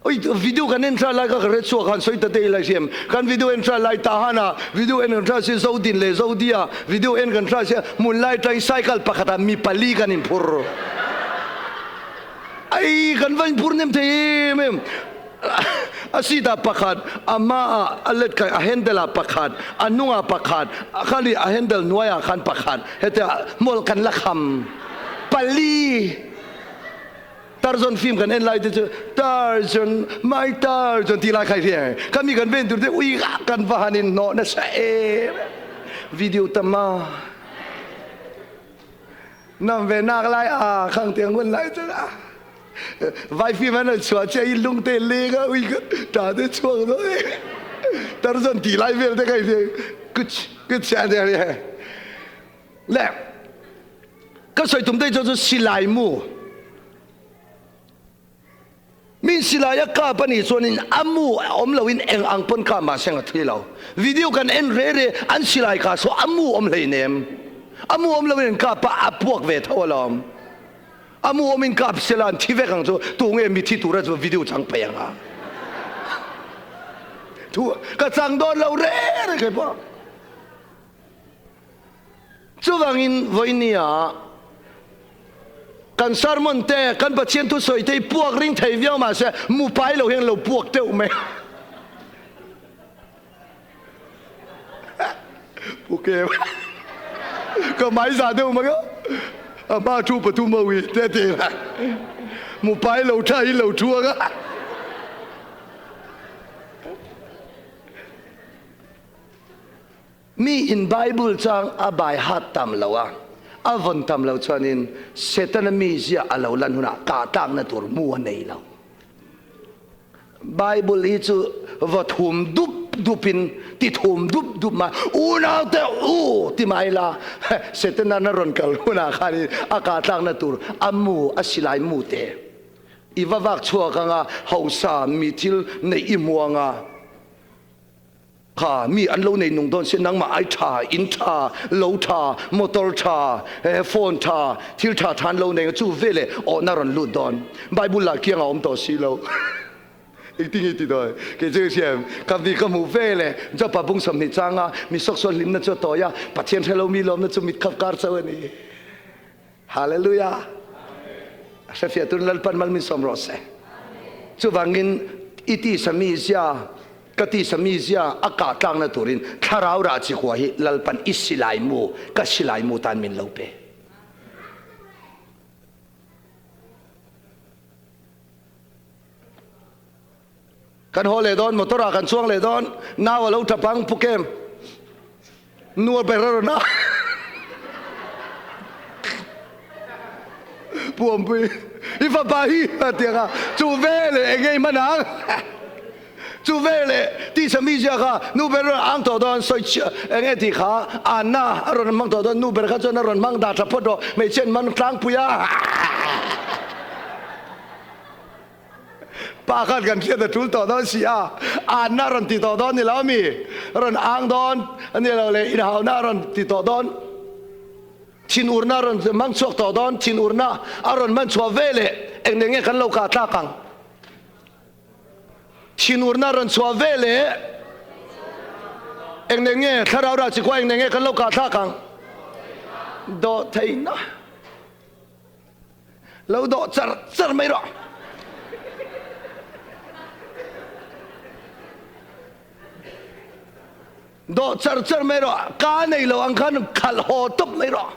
oi video kan en try lai ka re chuak han soi ta te lai siam kan video en try lai ta hana video en kan try si zo din le zo dia video en kan try sia mun lai tang cycle pakhata mi pali kan in phur. Ai kan va inphur hnem thei em em. A seat ah pakhat, a hma ah a let kai a handle ah pakhat, a hnung ah pakhat, khali a handle hnuai ah khan pakhat. Hetiang hmawlh kan la kham pali. Tarzan film kan en lai te chu Tarzan my Tarzan ti lai khai hria kami kan ven tur te ui kan va han in hnawh nasa em video tama nam ve nak lai a khang tiang hun lai chu a vai film an chua che in lung te le ga ui ta te chuak do Tarzan ti lai vel te kai hria kuch kuch a de le Ka sawi tum daih chuan chu silai mu min silai a kap a nih chuanin a mu a awm loin eng ang pawn kap mah seng a thei lo. Video kan en re re an silai kha saw a mu awm hleinem. A mu awm loin an kap a, a puak ve tho alawm. A mu awmin kap sela an thi vek ang chu tu nge mi thi tura chu video chang peih ang a. Thu ka chang dawn lo re re kei pawh. Chuvangin vawinia kan sermon te, kan Pathian thusawi te hi puak ring thei viau mahse mu pai lo hian lo puak deuh mai a. Pu Kem ka mai za deuh mai a, a hma thu pathum ho hi te ti la mu pai lo tha hi lo thu ang a. Mi in Bible chang a bai hat tam lo a, a vawn tam lo chuanin Setana mizia a lo lan hunah kah tlakna tur mu a nei lo. Bible hi chu va thum dup dupin ti thum dup dup mai, unau te u ti mai la, Setana na rawn kal hunah khanin a kah tlakna tur a mu a silai mu te i va vak chhuak anga hausa mi thil neih i hmu anga, Kha mi an lo nei nung dawn si, nangmah ai tha, inn tha, lo tha, motor tha, phone tha, thil tha tha an lo nei chu veleh awhna rawn lut dawn. Bible lah kiang a awm tawh si lo. Engtin nge ti dawn? Kei chu hriam, ka mi ka hmuh veleh Jopa bung 20 changa mi sawksual hlimna chu a tawi a, Pathian hre lo mi lawmna chu mit khap kar chauh a ni. Hallelujah! A hrefiah turin Lalpan mal min sawm rawh se. Chuvangin i tisa mizia, ka tisa mizia a kah tlakna turin thlarau rah chi khua hi Lalpan i silai mu, ka silai mu tan min lo pe. Kan haw leh dawn, motor ah kan chuang leh dawn, nau a lo tap ang, Pu Kem, nu a ber a rawn a. Pu Awmpui, i fapa hi a ti ang a, chu veleh eng nge i hman ang? Chu veleh tisa mizia kha nu ber a rawn ang tawh dawn, sawi chhiah eng nge tih kha anna a rawn hmang tawh dawn, nu ber kha chuan a rawn hmang dah tha phawt rawh, hmeichhia an man tlangpui a. Pa khan kan hriat a tul tawh dawn si a, anna a rawn ti tawh dawn ni lo ami? A rawn ang dawn a ni lo le inhauna a rawn ti tawh dawn, thinurna a rawn hmang chhuak tawh dawn, thinurna a rawn hman chhuah ve leh eng nen nge kan lo kah tlak ang? Thinurna a rawn chhuah ve leh eng nen nge thlarau rah chikua eng nen nge kan lo kah thlak ang? Dawhtheihna. Lo dawh char char mai rawh. Dawh char char mai rawh. Ka nei lo ang khan khalh haw tawp mai rawh.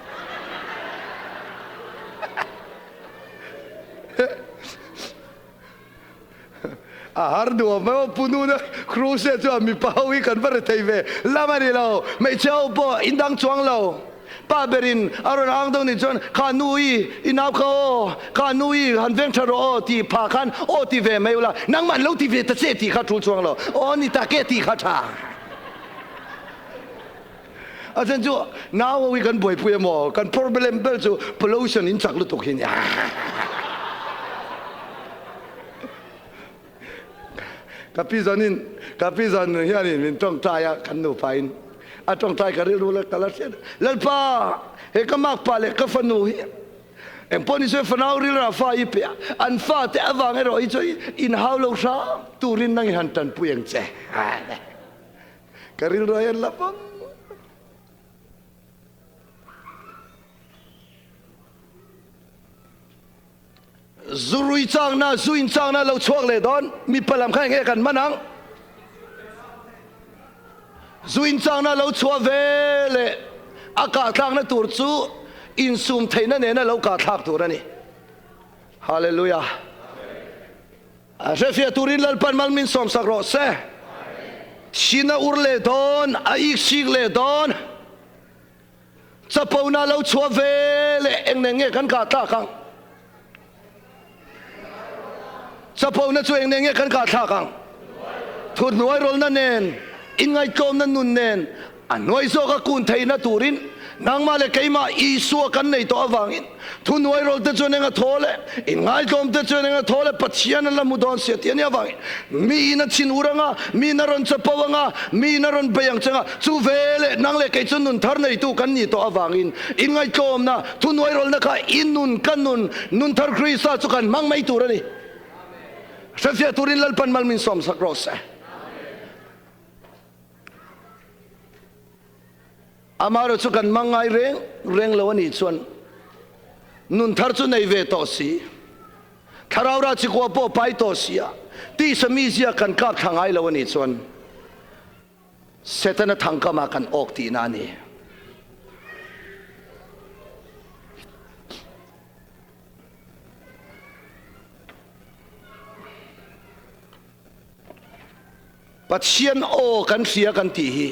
A har nuam mai aw Punu na Kruse chuan mipa ho hi kan va ri thei ve lam a ni lo, hmeichhe ho pawh in dang chuang lo. Pa berin a rawn ang deuh nih chuan kha nu i i nau kha aw, kha nu i han veng tha rawh aw tih phah khan aw ti ve mai ula, nangmah an lo ti ve ta che tih kha tul chuang lo, aw ni tak e tih kha tha. A then chu nau ho hi kan buaipui emaw kan problem ber chu pollution in chak lutuk hi nia. Ka pi zanin ka pi zan hianin min tawngtai a kan nupa in a tawngtai ka rilru la ka la hriat Lalpa he ka makpa leh ka fanu hi engpawh ni sawi fanau rilra fa i pe a an fate avang erawh hi chuan inhau lo hram turin nang i han tanpui ang che. Ka rilru hian la vang. Zurui chakna, zu in chakna lo chhuak leh dawn. Mipa lam kha enge kan hman ang? Zu in chakna lo chhuah ve leh a kahthlakna tur chu insum theihna nena lo kahthlak tur a ni. Hallelujah. A hrefiah turin Lalpan mal min sawmsak rawh se. Thin a ur leh dawn, a iksik leh dawn. Chapona lo chhuah ve leh eng nen nge kan kah thlak ang? Chapona chu eng nen nge kan kah thlak ang? Thuhnuai rawlna nen, inngaihtlawmna nun nen, a hnuai zawka kun theihna turin nangmah leh keimah Isua kan nei tawh avangin thuhnuai rawlte chuan eng a thaw leh, inngaihtlawmte chuan eng a thaw leh Pathian an la hmu dawn sia tih a nih avangin Miin a chhin ur anga, miin a rawn chapo anga, miin a rawn bei ang che anga, chu ve leh nang leh kei chu nun thar neitu kan nih tawh avangin inngaihtlawmna, thuhnuairawlna kha i nun ka nun, nun thar Krista chu kan hmang mai tur a ni. Hrefiah turin Lalpan mal min sawmsak rawh se. Amaherawh chu kan hmang ngai reng reng lo a nih chuan nun thar chu nei ve tawh si, thlarau rah chikua pawh pai tawh si a, tisa mizia kan kap thla ngai lo a nih chuan Setana thangkamah kan awk tihna a ni. Pathian aw kan hria kan tih hi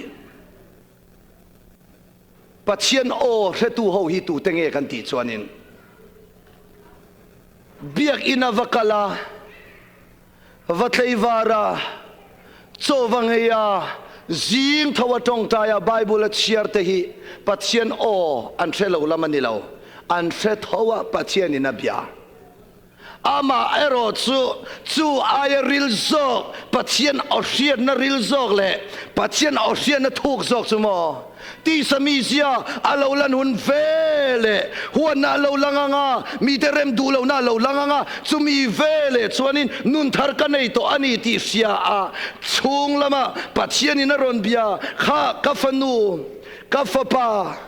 Pathian aw hretu ho hi tute nge kan tih chuanin Biakinn a va kal a, va tleivar a, chaw va ngei a, zing tho a tawngtai a, Bible a chhiar te hi Pathian aw an hre lo lam a ni lo, an hre tho a Pathianin a bia. Amah erawh chu, chu aia ril zawk, Pathian aw hriatna ril zawk leh Pathian aw hriatna thuk zawk chu maw? Tisa mizia a lo lan hun ve leh huatna a lo lang ang a, mite rem duh lohna a lo lang ang a, chumi ve leh chuanin nun thar ka nei tawh a ni tih hria a, chhung lama Pathianin a rawn bia kha, Ka fanu, ka fapa,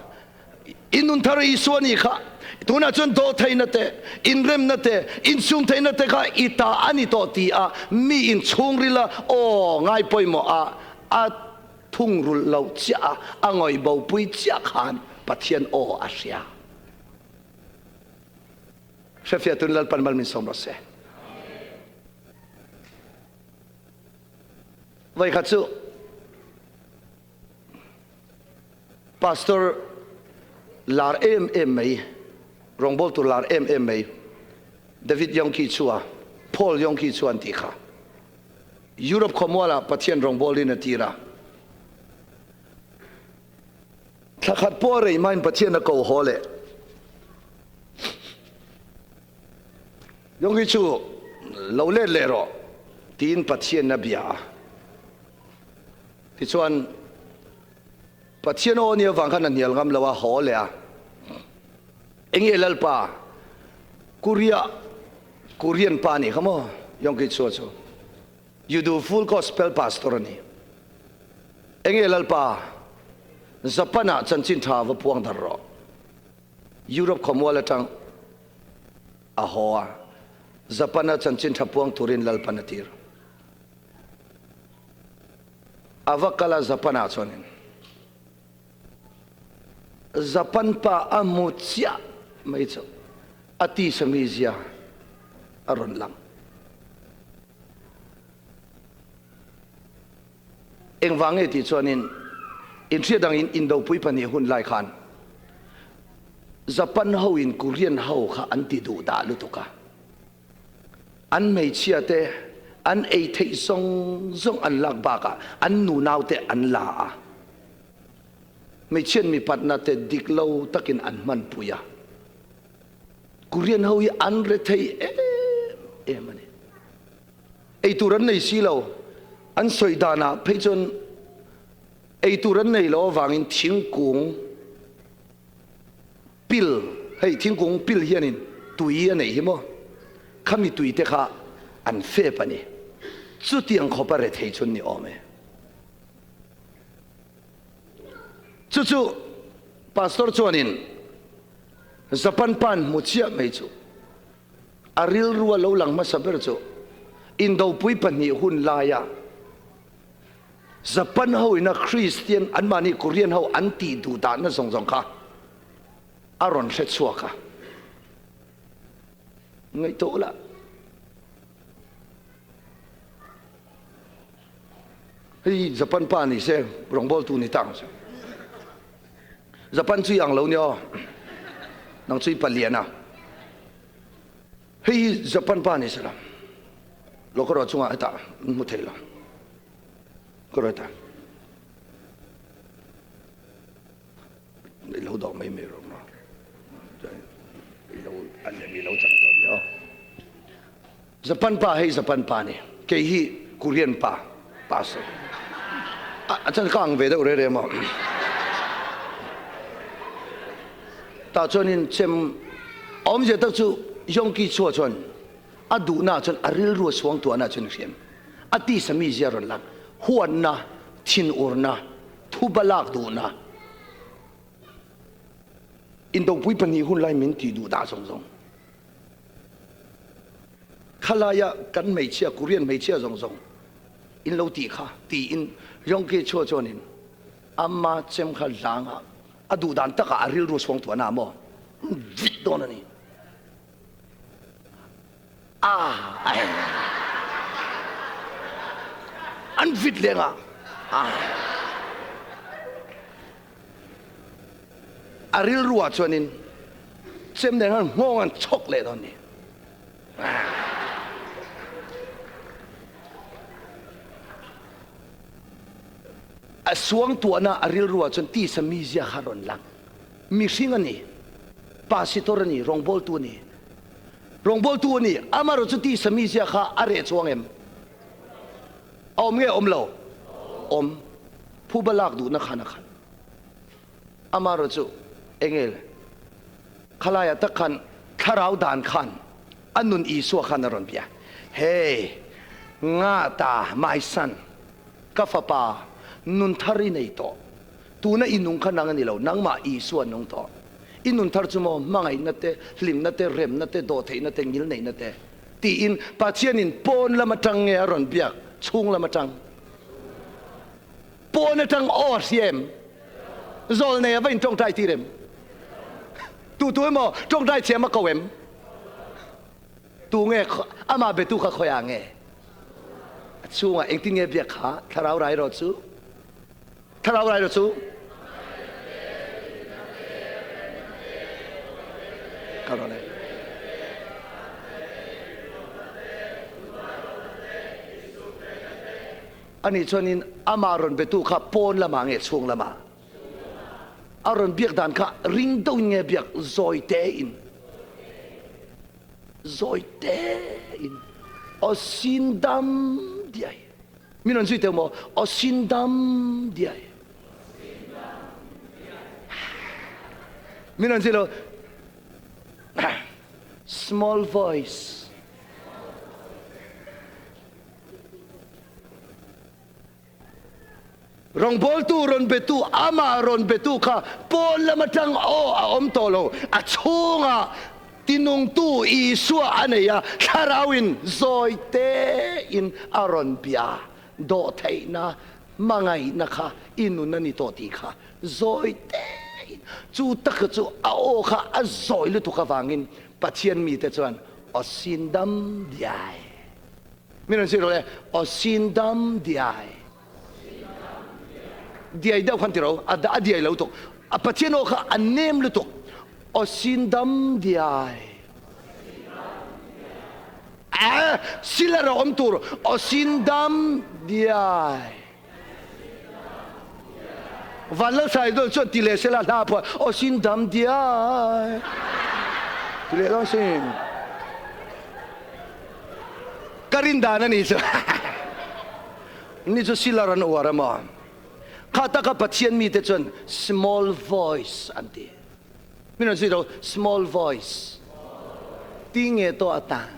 I nun thar Isua nih kha tunah chuan dawhtheihna te, inremna te, insum theihna te kha i ta a ni tawh ti a mi in chhungrila aw ngai pawimawh a a thungrulh loh chiah a, a ngawih bopui chiah khan Pathian aw a hria. Hrefiah tun Lalpan mal min sawm rawh se. Vawikhat chu Pastor lar em em mai, rawngbawltu lar em em mai David Yonggi Chua, Paul Yonggi Chua an tih kha Europe khawmualah Pathian rawngbawlin a tir a. Thla khat pawh a rei hmain Pathian a ko haw leh. Yonggi chu lo let leh rawh tiin Pathian a bia a. Tichuan, Pathian aw nia vang khan a hnial ngam lo a, haw leh a. Enge Lalpa, Korea, Korean pa nih kha maw? Yongki Chua chu Yudu Full Gospel Pastor a ni. Enge Lalpa, Japan ah chanchin tha va puang dar rawh. Europe khawmual atang a haw a, Japan a chanchin tha puang turin Lalpan a tir. A va kal a Japan ah chuanin Japan pa a hmu chiah mai chu a tisa mizia a rawn lang. Engvang nge tih chuanin inhriat dangin Indopui pahnih hun lai khan Japan ho in Korean ho kha an ti duh dah lutuk a. An hmeichhia te an ei theih zawng zawng an lak bakah an nunau te an la a. Hmeichhiat mipatna te dik lo takin an hmanpui a. Korean ho hi an rethei em em a ni. Eitur an nei si lo. An sawi danah phei chuan eitur an nei lo avangin thingkung Pil, hei thingkung pil hianin tui a neih hi maw? Khami tui te kha an fep a ni. Chutiang khawp a rethei chu an ni awm e. Chu chu Pastor chuanin Japan pan hmu chiah mai chu. A rilru a lo lang hmasa ber chu Indopui pahnih hun laia Japan ho ina Kristian anmahni Korean ho an tih duh dahna zawng zawng kha a rawn hre chhuak a. Ngaihtuah ula. Hei Japan pa ni se rawngbawltu ni ta ang chu. Japan chu i ang lo nia aw. Nang chu i palian a. Hei hi Japan pa ni se la. Lo ka ruah chungah hetah an hmu thei lo. Ka ruah hetah. I lo dawh mai mai rawh maw. I lo a lem i lo chang tawh nia aw. Japan pa hei Japan pa ni. Kei hi Korean pa pastor. A chan ka ang ve deuh re re maw. Tah chuanin chem awmzia tak chu Yongki chua chuan a duhna chuan a rilru a suang tuahna chuan i hriam. A tisa mizia rawn lang huatna, thinurna, thuba lak duhna. Indopui pahnih hun lai min tih duh dah zawng zawng. Khalaia kan hmeichhia, Korean hmeichhia zawng zawng in lo tih kha tiin Yongki Chua chuanin ama chem kha hlanga a duh dan takah a rilru suang tuahna maw vit dawn a ni. A an vit lengah a A rilru ah chuanin chem nen khan nghawng an chhawk leh dawn ni. A suangtuahna a rilru ah chuan tisa mizia kha rawn lang. Mihring a ni. Pasitor a ni, rawngbawltu a ni. Rawngbawltu a ni. Amaherawh chu tisa mizia kha a reh chuang em? A awm nge awm lo? Awm. Phuba lak duhna khan a khat. Amaherawh chu engel khalaiah tak khan thlarau dan khan a nun Isua khan a rawn bia, Hey, nga ta, my son, ka fapa, nun thar i nei tawh. Tuna i nung kha nang a ni lo, nangmah Isua nung tawh. I nun thar chu maw hmangaihna te, hlimna te, remna te, dawhtheihna te, ngilneihna te tiin Pathianin pawn lam atang nge a rawn biak, chhung lam atang? Pawn atang aw a hria em? Zawlnei a va in tawngtai tir em? Tu tu emaw tawngtai thiam a ko em? Tu nge amah betu kha khawiah nge? A chhungah engtin nge biak kha thlarau rai rawh chu? Thlarau rai rawh chu? Kal rawh le. Ani chuanin amah rawn betu kha pawn lamah nge chhung lamah a rawn biak dan kha ring deuhin nge biak zawi tein zawi tein aw sin dam diai min rawn zui teu maw aw sin dam diai min rawn zui lo small voice Rawngbawltu rawn betu, amah rawn betu kha pawn lam atang aw a awm tawh lo. A chhungah tinungtu Isua a nei a, Thlarauin zawi tein a rawn bia. Dawhtheihna, hmangaihna kha i nun a ni tawh tih kha zawi tein. Chu taka chu a aw kha a zawi lutuk avangin Pathian mite chuan aw sin dam diai. Min rawn zir rawh le, aw sin dam diai. Diai deuh khan ti ro, a a diai lo tuk. A Pathian aw kha a nem lutuk. Aw sin dam diai. A silar a awm tur, aw sin dam diai. Van lo sai dawn chuan ti leh sela hla phuah aw sin dam diai ti leh dawn sin ka rin dan a ni chu ni chu silar an uar emaw kha taka Pathian mite chuan small voice an ti min rawn zui lo small voice ti nge tawh atan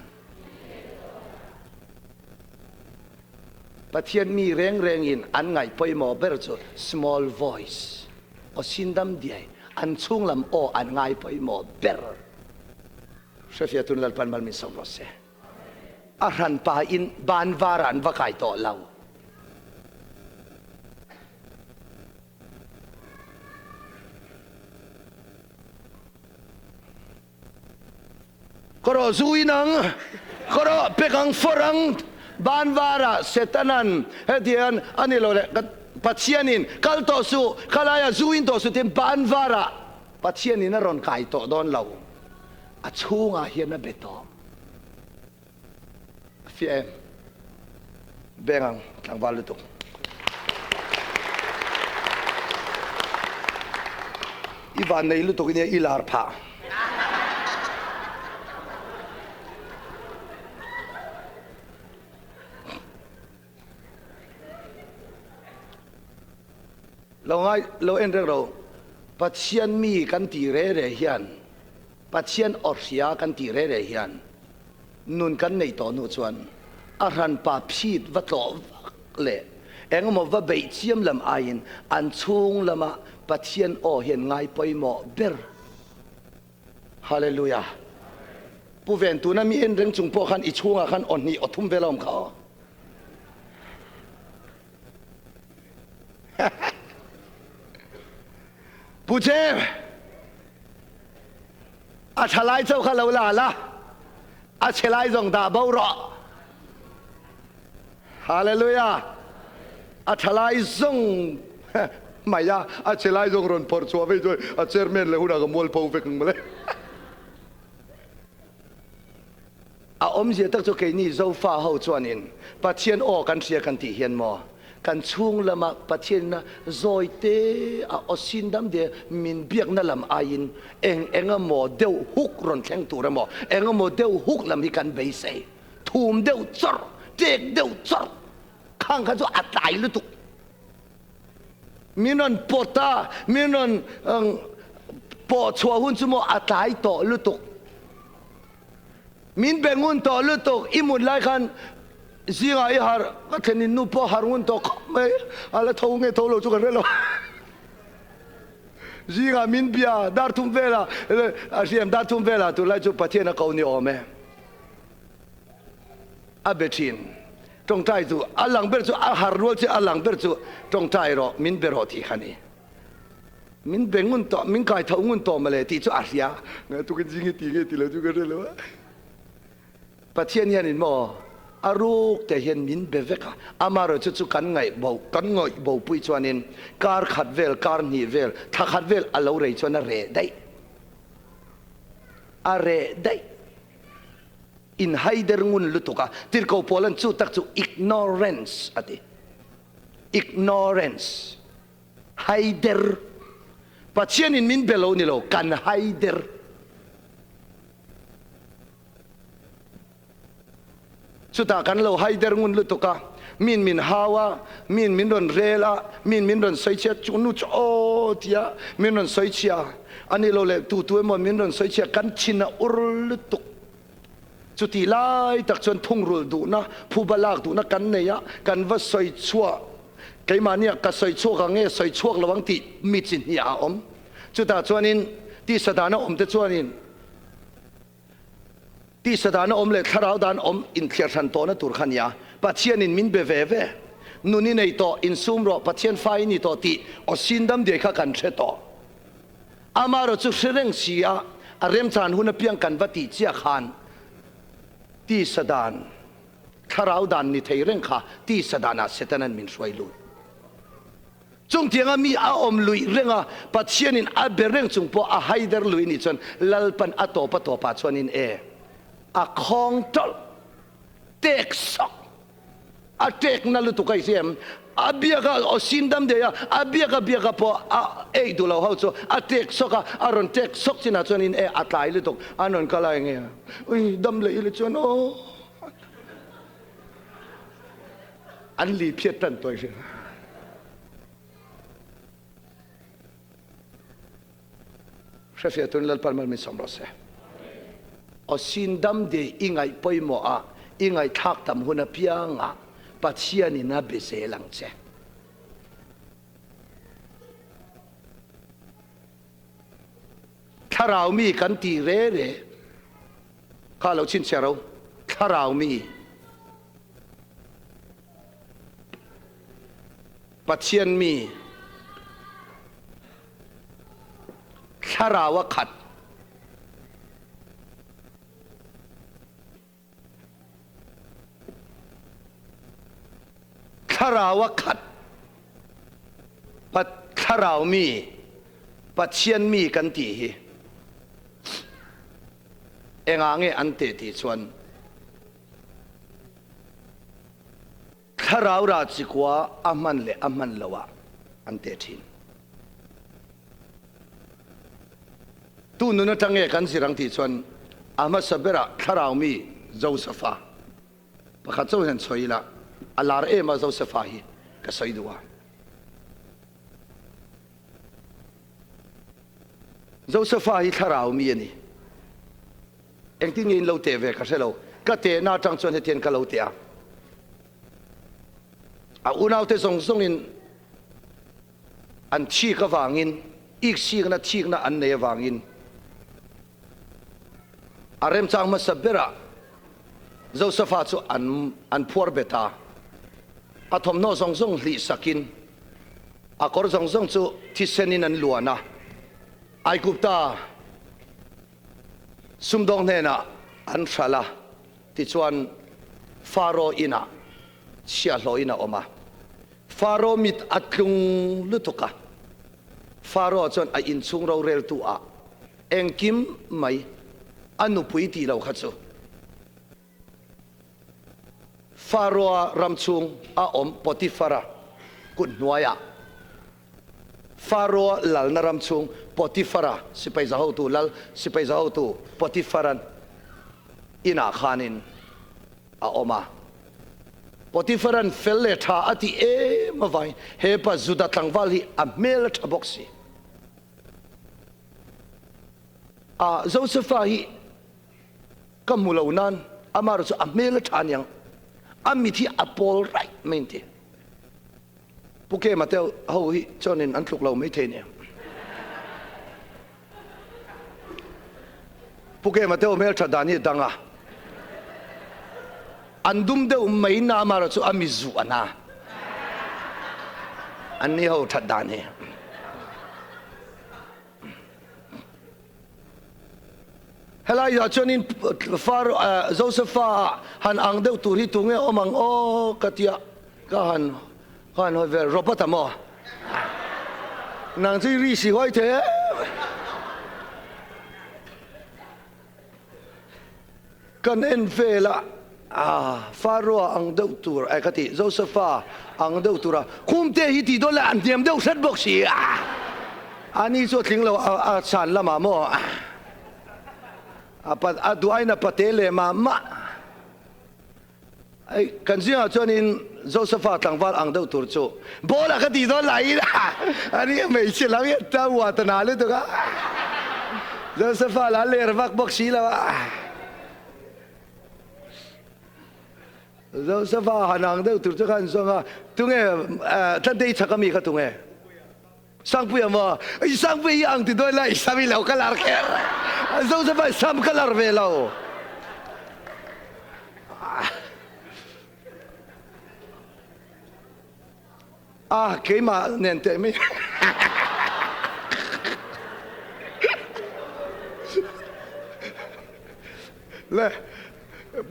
Pathian mi reng rengin an ngaih pawimawh ber chu small voice, aw sindam diai, an chhunglam aw an ngai pawimawh ber. Hrefiatun Lalpan mal min sawm rawh se. A hranpa in ban var ah an va kai tawh lo. Ka rawh zu in ang, ka rawh pek ang fawr ang, ban var ah Setanan hetiang a ni lo le, Pathian in kal tawh suh, khalai ah zu in tawh suh tiin ban var ah Pathian in a rawn kai tawh dawn lo, a chhungah hian a be tawh. A fiah em? Beng ang tlangval lutuk. I van nei lutuk in i lar phah. Lo ngai lo en reng ro. Pathian mi kan ti re re hian Pathian aw hria kan ti re re hian nun kan nei tawh hnu chuan a hranpa phit va tlawh vak leh engemaw va beih chiam lam aiin an chhung lama Pathian aw hian ngai pawimawh ber. Hallelujah. Pu Ven tuna mi en reng chung pawh khan i chhungah khan aw hnih aw thum vel a awm kha aw. Pu Cem, a tha lai chauh kha lo la la, a chhe lai zawng dah bo rawh. Hallelujah. A tha lai zawng mai a, a chhe lai zawng rawn phawrh chhuah vei chuan a chairman leh hunah ka mualpho vek ang mawle. A awmzia tak chu keini Zofa ho chuanin Pathian aw kan hria kan tih hian maw kan chhung lama Pathianina zawi te a aw sin dam de min biakna lam aiin eng eng emaw deuh huk rawn thleng tur emaw eng emaw deuh huk lam hi kan beisei thum deuh chawrh tek deuh chawrh khang kha chu a tlai lutuk. Min rawn pawt a, min rawn pawh chhuah hun chu maw a tlai tawh lutuk. Min be ngun tawh lutuk, i mut lai khan zingah i harh, ka thlenin nu pawh harh ngun tawh khawp mai, a la tho nge tho lo chu ka hre lo. Zingah min bia, dar thum velah, a hriam dar thum velah tunlai chu Pathian a ko ni awm e. A be thin. Tawngtai chu a lang ber chu a har rual che a lang ber chu tawngtai rawh min be rawh tih kha ni. Min be ngun tawh min kai tho ngun tawh mawle tih chu a hria. Ngai tukin zing hi ti nge ti lo chu ka hre lo a. Pathian hianin maw a ruk te hian min be vek a, amaherawhchu chu kan ngaih bo kan ngawih bo pui chuanin kar khat vel kar hnih vel thla khat vel a lo rei chuan a reh daih. A reh daih. In haider ngun lutuk a, tirhkoh Paulan chu tak chu ignorance a ti. Ignorance. Haider. Pathianin min be lo ni lo, kan haider. Chutah kan lo haider ngun lutuk a, min min hau a, min min rawn rel a, min min rawn sawi chhia, chu nu chu aw tia min rawn sawi chhia a ni lo leh tu tu emaw min rawn sawi chhia, kan thin a ur lutuk. Chutih lai tak chuan thungrulh duhna, phuba lak duhna kan nei a, kan va sawi chhuah, keimahnia ka sawi chhuak ang nge sawi chhuak lo ang tih mi chi hniah a awm. Chutah chuanin tisa dana awm te chuanin tisa dana awm leh thlarau dan awm inthliar hran tawhna tur kha nia. Pathianin min be ve ve, nun i nei tawh, insum rawh, Pathian fa i ni tawh tih aw sin dam diai kha kan hre tawh. Amaherawh chu hre reng si a, a remchan hun apiang kan va tih chiah khan tisa dan, thlarau dan ni thei reng kha tisa danah Setanan min hruai lut. Chungtianga mi a awm luih reng a, Pathianin a be reng chung pawh a haider lui nih chuan Lalpan a tawp a tawpah chuanin e, a khawng tawlh, tek sawk. A ṭekna lutuk a i hria em? A biak a, aw sin dam dei a, a biak a biak a pawh a ei duh lo ho chu a ṭek sawk a, a rawn ṭek sawk chinah chuanin e a tlai lutuk, an rawn kal a enge ui dam leh ila chuan aw an li phiat tan tawh i hria. Hrefiah tun Lalpan mal min sawm rawh se. Aw sin dam de i ngaih pawimawh a, i ngaihthlak tam hun apiangah Pathianin a be zel ang che. Thlarau mi kan tih re re. Kha lo chhinchhiah ro, thlarau mi. Pathian mi thlarau a khat. Thlarau a khat. Thlarau mi, Pathian mi kan ti hi engah nge an teh ti chuan Thlarau rah chikua a hman leh a hman lo ah an teh thin. Tu nun atang nge kan zir ang tih chuan a hmasa berah thlarau mi Josepha pakhat chauh hian sawi ila a lar em a Josepha hi ka sawi duh a. Josepha hi thlarau mi a ni. Engtin nge in lo teh ve ka hre lo. Ka tehna atang chuan hetian ka lo teh a. A unaute zawng zawngin an thik avangin, iksikna thikna an nei avangin a remchang hmasa berah Josepha chu an an phuar bet a. A thawmhnaw zawng zawng hlih sakin a kawr zawng zawng chu thisenin an luan a. Aigupta Sumdawng hnenah an hralh a, tichuan Faro inah chhiahhlawhin a awm a. Faro mit a tlung lutuk a, Faro chuan a inchhung roreltu ah engkim mai a nupui tih lo kha chu Faro-a ram chhung a awm Potifara kut hnuaiah Faro-a lalna ram chhung Potifara sipai za hotu lal sipai za hotu Potifara'n inah khanin a awm a. Potifara'n fel leh tha a tih em avangin hepa Juda tlangval hi a hmel a tha bawk si. A Josefa hi Ka hmu lo nan amaherawh chu a hmel a tha aniang, a mit hi a pawl raih mai an ti. Pu Kema te ho hi chuanin an tluk lo maithei nia. Pu Kema te ho hmel that dan hi a dang a, an dum deuh mai na amaherawh chu a mizuh a na. Anni ho that dan hi. Helai ah chuanin Far Josepha han ang deuh tur hi tunge awm ang aw ka tia ka han ka han hawi vel Robert a maw? Nang chu i ri si huai thei em? Kan en vel a, ah Pharaoh ang deuh tur eh ka ti Josepha ang deuh tur a khumte hi tih dawn leh a hniam deuh hret bawk si a, ani chu a tling lo a chhan lamah maw a a duh aiin a pate leh mah mah. Ei, kan zingah chuanin Josepha tlangval ang deuh tur chu ball a ka tih dawn laiin a ni a hmeichhe lam hi a ta uah ta na lutuk a, Josepha lah ler vak bawk si lo a. Josepha han ang deuh tur chu khan zawng a, tunge Tlantei chhak ami kha tunge? Sangpuia maw? I Sangpuia hi ang ti dawn la i sam i lo ka lar kher. Joseph-a sam ka lar ve lo. Ah, keimah nen teh mai. Le,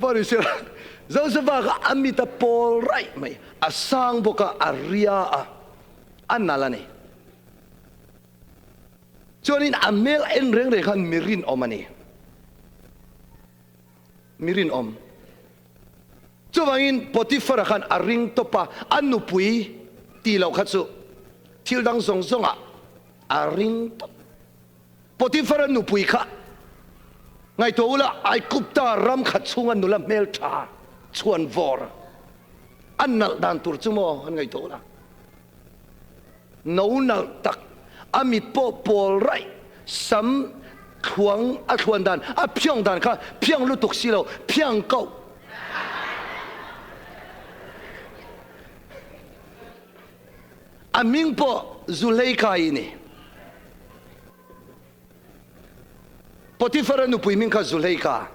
pawh ni sela, Joseph-a kha a mit a pawl raih mai, a sang bawk a, a ria a. A nal a ni. Chuanin a hmel en reng reng khan mi rinawm a ni. Mi rinawm. Chuvangin Potiphar-a khan a ring tawp a, a nupui tih loh kha chu thil dang zawng zawngah a ring tawp. Potiphar-a nupui kha ngaihtuah ula, Aigupta ram khat chhunga nula hmeltha chhuan vawr a nalh dan tur chu maw an ngaihtuah ula. No nalh tak, a mit pawh pawl raih, sam thluang a thluan dan, a phiang dan kha phiang lutuk si lo, phiang koh. A hming pawh Zuleika-i ni. Potiphar-a nupui hming kha Zuleika.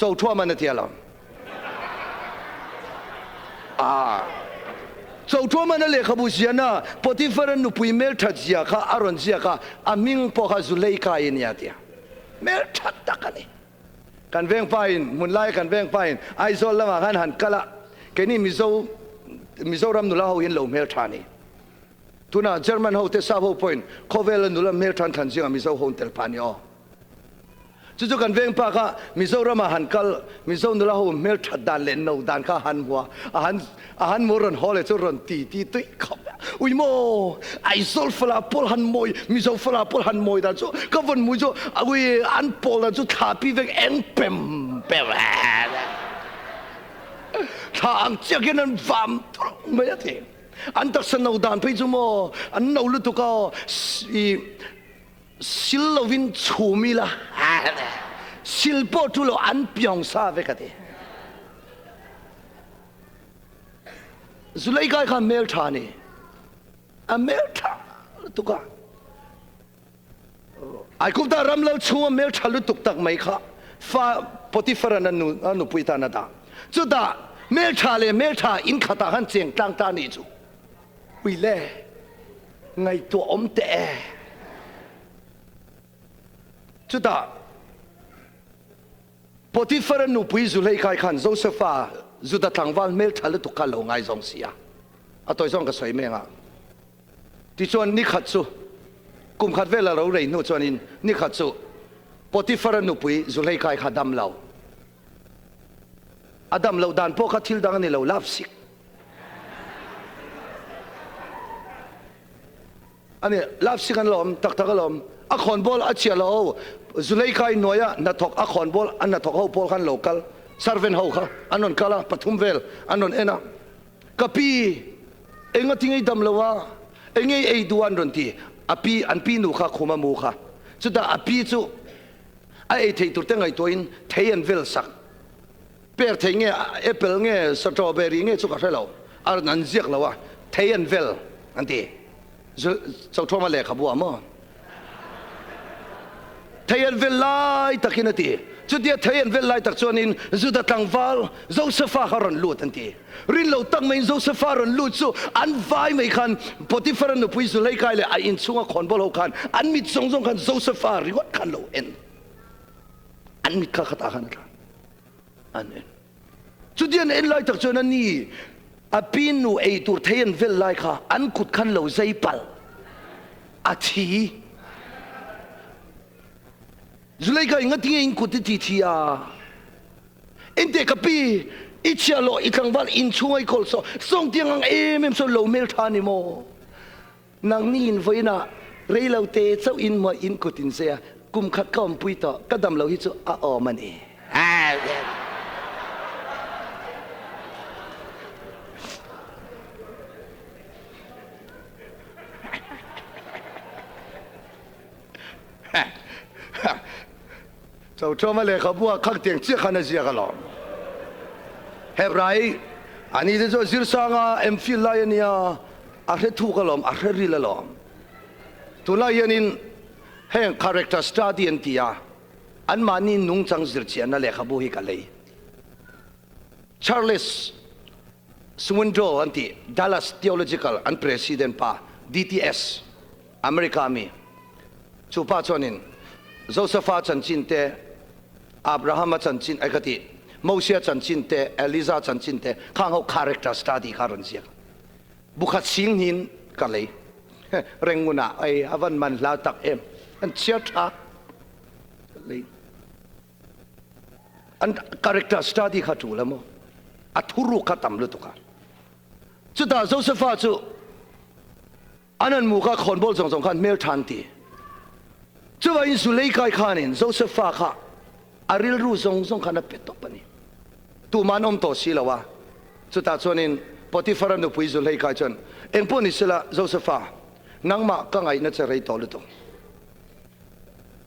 Cho thuam an a tia lo. Ah. Cho thuam an a lehkhabu ziana Potiphar a nupui hmelthat zia kha a rawn ziak a, a hming pawh kha Zuleika i nia tia. Hmelthat tak a ni. Kan vengpa in, hmun laia kan vengpa in Aizawl lamah khan han kal a, keini Mizo, Mizoram nula ho hian lo hmeltha a ni. Tunah German ho te sap ho pawhin khawvela nula hmeltha an thlan zingah Mizo ho an tel phah a ni aw. Chu chu kan veng pa kha Mizoramah han kal, Mizo nula ho hmelthat dan leh no dan kha han hmu a, a han a han hmu rawn haw leh chu rawn ti ti tui khawp a, Ui maw, Aizawl fala pawl han mawi, Mizo fala pawl han mawi dan chu ka vawn hmu chu ui an pawl dan chu thla pi vek eng pem pem thla ang chiah khian an vam thurh mai a ti. An taksa no dan phei chu maw an no lutuk a i sil lovin chhum ila sil pawh chu lo an piang sa vek a ti. Zuleikai kha hmeltha a ni. A hmeltha lutuk a. Aigupta ram lal chhunga hmeltha lutuk tak mai kha fa Potiphar-a'n a nu a nupui tan a dah. Chutah hmeltha leh hmeltha inkhatah khan cheng tlang ta nih chu ui le ngaihtuah awm teh e. Chutah Potiphar-a nupui Zuhleikai khan Josefa Juda tlangval hmeltha lutuk kha a lo ngaizawng si a. A tawi zawng ka sawi mek a. Tichuan, ni khat chu, kum khat vel a lo rei hnu chuanin ni khat chu Potiphar-a nupui Zuhleikai kha dam lo. A dam loh dan pawh kha thil dang a ni lo, love sick a ni. Love sick an lo awm tak tak alawm. A khawnbawl a chiah lo, Zuhleikai hnuaia hnathawk a khawnbawl a hnathawk ho pawl kha an lo kal, servant ho kha an rawn kal a, pathum vel an rawn en a. Ka pi, enga ti ngei dam lo a, eng ei ei duh a an rawn ti. A pi, an pi nu kha khum a mu kha. Chutah a pi chu a ei theih tur te ngaihtuahin thei an vel sak. Per thei nge, apple nge, strawberry nge chu ka hre lo. A rawn an ziak lo a, thei an vel an ti. Chothuama lehkhabu ah maw? Thei an vel lai takin a ti. Chutia thei an vel lai tak chuanin Juda tlangval Josefa kha rawn lut an ti. Rin lo tak maiin Josefa rawn lut chu an vai mai khan Potiphar-a nupui Zuleikai leh a inchhunga khawnbawl ho khan an mit zawng zawng khan Josefa ringawt khan lo en. An mit kha khatah khan a tla. An en. Chuti an en lai tak chuan a ni a pi nu ei tur thei an vel lai kha an kut khan lo zai palh a thi. Zulei ka inga tinge in kut i ti thi a? Enteh ka pi, i chhiah lawh i tlangval in chhunga i kawl saw sawng tiang ang em em saw lo hmel tha ni maw? Nangni in vawiinah rei lo te chauh in maw in kut in zai a, kum khat ka awmpui tawh, ka dam lo hi chu a awm a ni. Chauthawma lehkhabu ah khak tiang chiah khan a ziak alawm. Hebrai ani te chu a zir sang a, MPhil lai a nia, a hre thuk alawm, a hre ril alawm. Tunlai hianin heng character study an ti a, anmahni nungchang zirchiahna lehkhabu hi ka lei. Charles Swindoll an ti, Dallas Theological an president pa, DTS. America mi chu pa chuanin Josepha chanchin te, Abrahama chanchin ai ka ti, Mosia chanchin te, Eliza chanchin te khang ho character study kha rawn ziak. Bukhat sing hnin ka lei. Rengunah ai a van man hla tak em. An chhiar tha. Ka lei. An character study kha tul emaw? A thuruk kha tam lutuk a. Chutah Josepha chu An an mu kha khawnbawl zawng zawng khan hmel tha an ti. Chuvangin Zuleikai khanin Josefa kha a rilru zawng zawng khan a pe tawp a ni. Tumah an awm tawh si lo a. Chutah chuanin Potiphar-a nupui Zuleikai chuan, Engpawh ni sela, Josefa, nangmah ka ngaihna che rei tawh lutuk.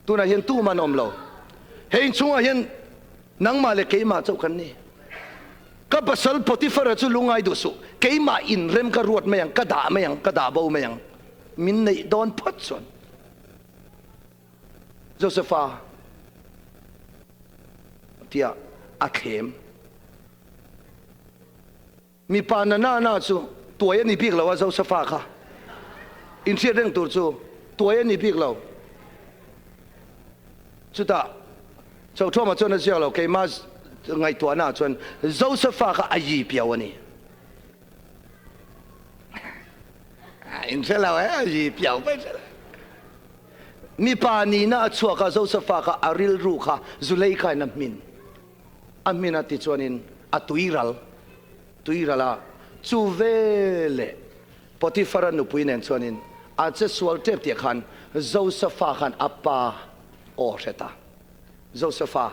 Tunah hian tumah an awm lo. He inchhungah hian nangmah leh keimah chauh kan ni. Ka pasal Potiphar-a chu lungngai duh suh, keimah inrem ka ruat mai ang, ka dah mai ang, ka dah bo mai ang, min neih dawn phawt chuan. Josepha tia. a thlem. Mipa na na na chu tuai a ni bik lo a Josefa kha inhriat reng tur chu tuai a ni bik lo. Chutah Chauthawma chuan a ziak lo, keimah ngaihtuahna ah chuan Josefa kha a yi piau a ni. Inhre lo e, a yi piau mai hre lo. Mipa nihna a chhuak a, Josefa kha a rilru kha Zulei khain a hmin. A hmin a ti chuanin a tuiral, tuiral a, chu veleh Potiphara nupui nen chuanin a che sual tep tih khan Josefa khan a pa aw hre ta. Josefa,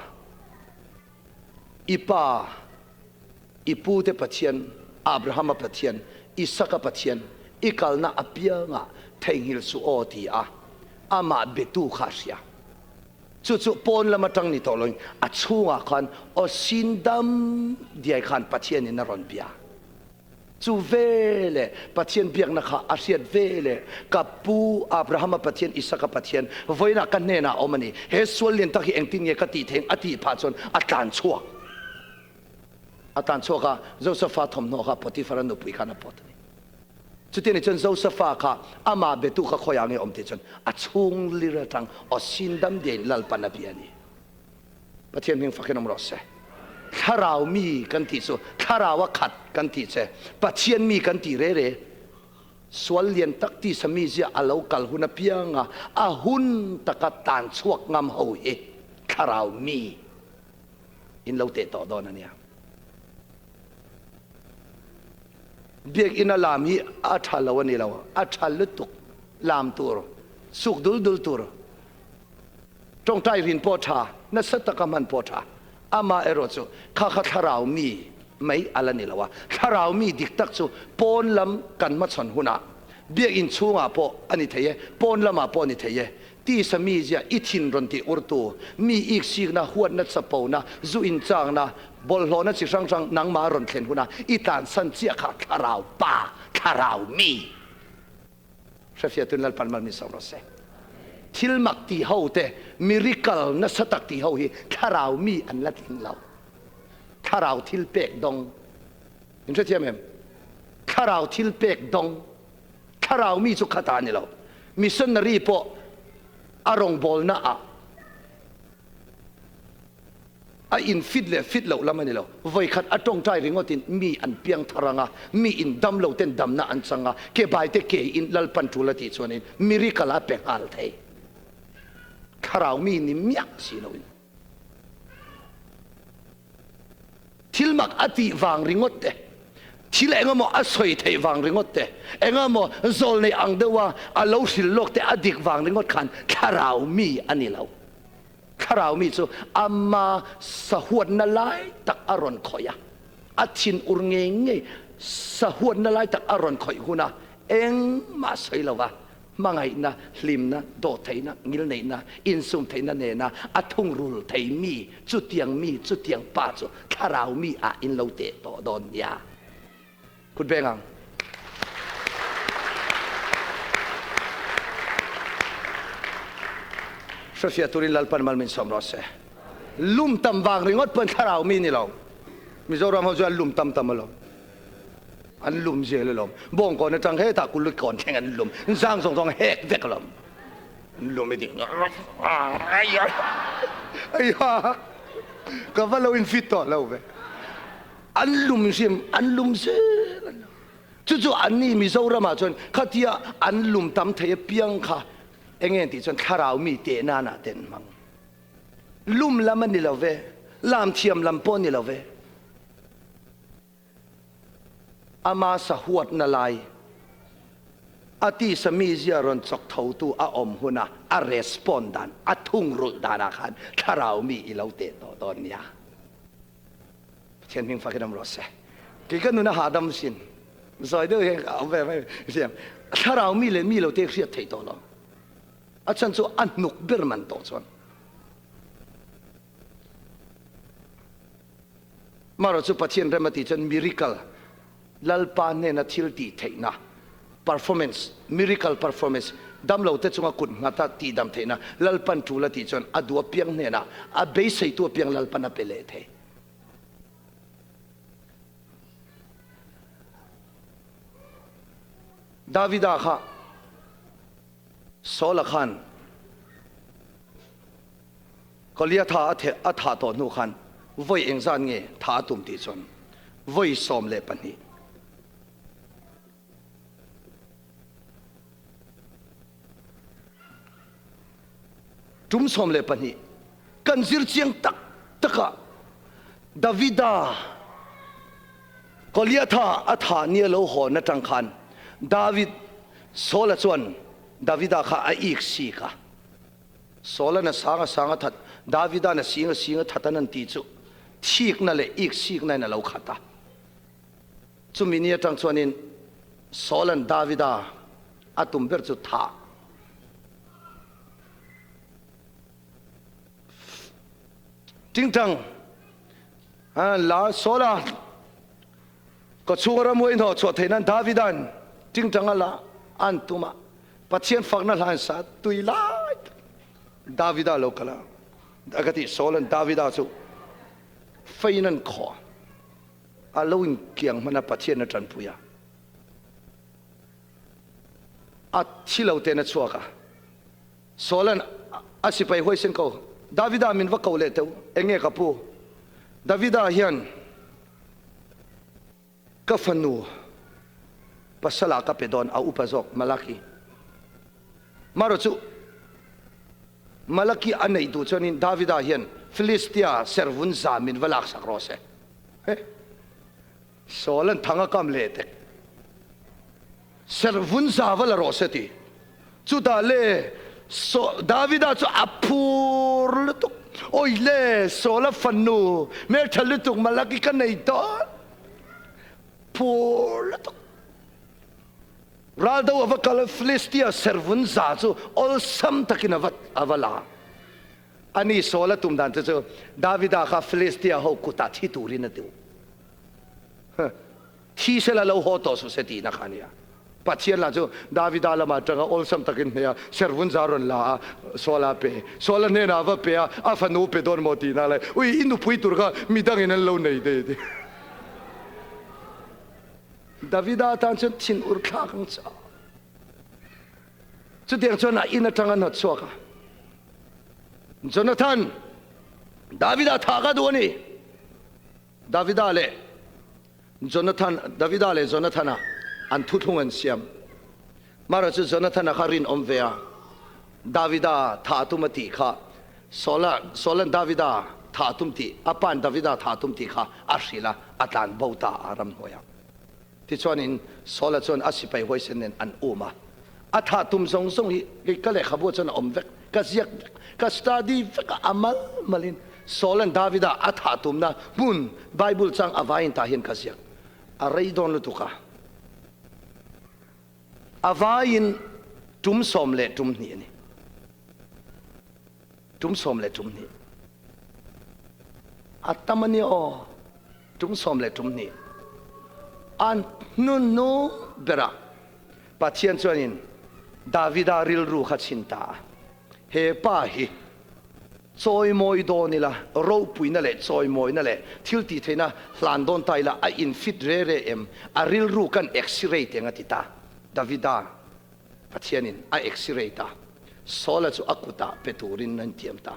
i pa, i pute Pathian, Abrahama Pathian, Isaka Pathian, i kalna apiangah theihnghilh suh aw ti a amah betu kha a hria. Chu chu pawn lam atang ni tawh loin a chhungah khan aw sin dam diai khan Pathianin a rawn bia. Chu ve leh Pathian biakna kha a hriat ve leh ka pu Abrahama Pathian, Isaka Pathian vawiinah ka hnenah a awm a ni. He sual lian tak hi engtin nge ka tih theih ang a tih phah chuan a tlan chhuak. A tlan chhuak a, Josefa thawmhnaw kha Potiphara nupui khan a pawt a ni. Chuti ni chuan Josefa kha amah betu kha khawiah nge awm tih chuan a chhung lir atang aw sin dam diain Lalpan a bia a ni. Pathian hming fakin awm rawh se. Thlarau mi kan tih chu thlarau a khat kan tih che. Pathian mi kan tih re re. Sual lian tak tisa mi zia a lo kal hun apianga a hun taka tan chhuak ngam ho hi thlarau mi in lo teh tawh dawn a nia. Biakinn a lam hi a tha lo a ni lo, a tha lutuk lam tur, suk dul dul tur, tawngtai rin pawh tha, nasa taka hman pawh tha. Amaherawh chu kha kha thlarau mi mai a la ni lo a, thlarau mi dik tak chu pawn lam kan hmachhawn hunah biakinn chhungah pawh a ni thei e, pawn lamah pawh a ni thei e, Tisa mizia i thin rawn tih urtu, mi iksikna, huatna, chapona, zu inchangna, bawlhhlawhna chi hrang hrang nangmah rawn thlen huna i tlansan chiah kha thlarau pa, thlarau mi. Hrefiatun Lalpan mal min sawm rawh se. Thil mak ti ho te, miracle nasa tak ti ho hi thlarau mi an la tling lo. Thlarau thil pek dawng. In hrethiam em? Thlarau thil pek dawng. Thlarau mi chu khat a ni lo. Missionary pawh a rawngbawlna ah a in fit leh fit loh lam a ni lo. Vawikhat a tawngtai ringawt in mi an piang thar ang a, mi in dam lo ten damna an chang a, ke bai te ke in Lalpan tul a tih chuan in miracle a pe nghal thei. Thlarau mi ni miah si lo in. Thil mak a tih vang ringawt te, thil engemaw a sawi theih vang ringawt te, engemaw zawl nei ang deuha a lo hrilh lawk te a dik vang ringawt khan thlarau mi a ni lo. Thlarau mi chu ama sahuatna lai tak a rawn khawih a, a thinur ngei ngei sahuatna lai tak a rawn khawih huna engmah sawi lova Hmangaihna, hlimna, dawhtheihna, ngilneihna, insumtheihna nena a thungrul thei mi, chutiang mi, chutiang pa chu thlarau mi ah in lo teh tawh dawn nia. Kut beng ang. Hrefiah turin Lalpan mal min sawm rawh se. Lum tam vang ringawt pawn thlarau mi ni lo. Mizoram ho chuan lum tam tam alawm. An lum zel alawm. Bawngkawn atang hetah kullut kawn thleng an lum. Zang zawng zawng hek vek alawm. An lum i ding. Aiha ka va lo in fit tawh lo ve. An lum hrim, an lum zel an lum. Chu chu anni Mizoram ah chuan khatia an lum tam thei apiang kha enge an tih chuan thlarau mi teh nan ah te an hmang. Lum lam a ni lo ve, lam thiam lam pawh a ni lo ve. Ama sahuatna lai a tisa mizia rawn chawk thotu a awm huna a respond dan, a thungrulh danah khan thlarau mi i lo teh tawh dawn nia. Pathian hming fakin awm rawh se. Kei ka nun a hahdam sin. Zawi deuh hian ka awm ve mai siam. Thlarau mi leh mi lo te hriat theih tawh lo. A chhan chu a hnuk ber man tawh chuan. Marawh chu Pathian rem a tih chuan miracle, Lalpa hnena thil tih theihna, performance, miracle performance, damlo te chunga kut nghata tihdam theihna Lalpan tul a tih chuan a duh apiang hnenah, a beiseitu apiang Lalpan a pe leh thei. Davida kha Saula khan Goliatha a thah tawh hnu khan vawi engzat nge thah a tum tih chuan vawi 12. Tum 12 kan zir chiang tak tak a, Davida Goliatha a thah ni a lo hawn atang khan David Saula chuan Davida kha a ik sik a. Saula'n a sang a sang a that, Davida'n a sing a sing a that an an ti chu thikna leh ik sikna in a lo khat a. Chumi ni atang chuanin Saula'n Davida a tum ber chu thah. Tingtang la Saula ka chhunga ramhuai hnawh chhuah theih nan Davida'n tingtang a la an tum a, Pathian fakna hla an sa tui lai tak Davida lo kal a, a ka ti Saula'n Davida chu feiin an khawh a, a lo inkiang hman a Pathian a tanpui a, a thi lo ten a chhuak a. Saula'n a sipai huaisen ko, Davida min va ko leh teh u, enge ka pu? Davida hian ka fanu pasala ka pe dawn, a upa zawk Malaki. Marawh chu Malaki a neih duh chuanin Davida hian Filistia servun za min va laksak rawh se. Saula'n thang a kam leh tek. Servun za va la rawh se ti. Chutah le Davida chu a phur lutuk. Awi le, Saula fanu hmeltha lutuk Malaki ka nei dawn. Phur lutuk. Raldo a va kal a, Filistia servun za chu awlsam takin a va la. Ani Saula tum dan te chu Davida kha Filistia ho kutah thi turin a duh. Thi sela lo haw tawh suh se tihna kha a nia. Pathian lah chu Davida lamah atanga awlsam takin hne a, servun za rawn la a, Saula pe. Saula hnenah a va pe a, a fanu pe dawn maw tihna lai, Ui, i nupui tur kha midangin an lo nei daih a ti. Davida tan chuan thin ur thlak ang che. Chutiang chuan a in atanga hnawt chhuak a, Jonathan, Davida thah ka duh a ni. Davida leh Jonathan, Davida leh Jonathana an thuthlung an siam. Mara chu Jonathana kha rinawm ve a, Davida thah a tum a tih kha Saula, Saula'n Davida thah a tum tih, a pa'n Davida thah a tum tih kha a hrilh a, a tlan bo ta a ramhnuaiah. Tichuanin Saula chuan a sipai huaisen nen an um a, a thah tum zawng zawng hi kei ka lehkhabu chuan a awm vek, ka ziak vek, ka study vek a, a mal malin Saula'n Davida a thah tumna hmun Bible chang a vaiin tah hian ka ziak. A rei dawn lutuk a, a vaiin tum 12 a ni. Tum 12. A tam a ni aw. Tum 12. An hnuhnung berah Pathian chuanin Davida rilru kha chhin ta a. He pa hi chawimawi dawn ila, ropuina leh chawimawina leh thil tih theihna hlan dawn ta ila a infit re re em? A rilru kan x-ray teng a ti ta. Davida Pathianin a x-ray ta. Saula chu a kutah pe turin an tiam ta.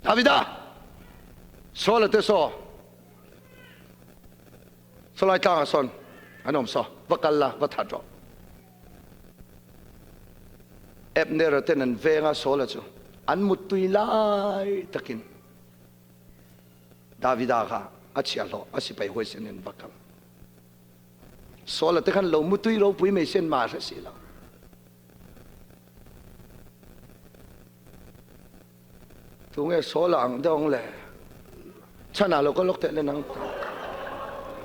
Davida! Saula te saw, sawlai tlangah sawn an awm saw, va kal la, va that rawh. Abner-a ten an veng a, Saula chu an muttui lai takin Davida kha a chhiahhlawh, a sipai huaisen in va kal. Saula te khan lo mutui ropui mai sen mah hre si lo. Tunge Saula ang deuh ang le? Chhan ah lo kal lawk teh le nang.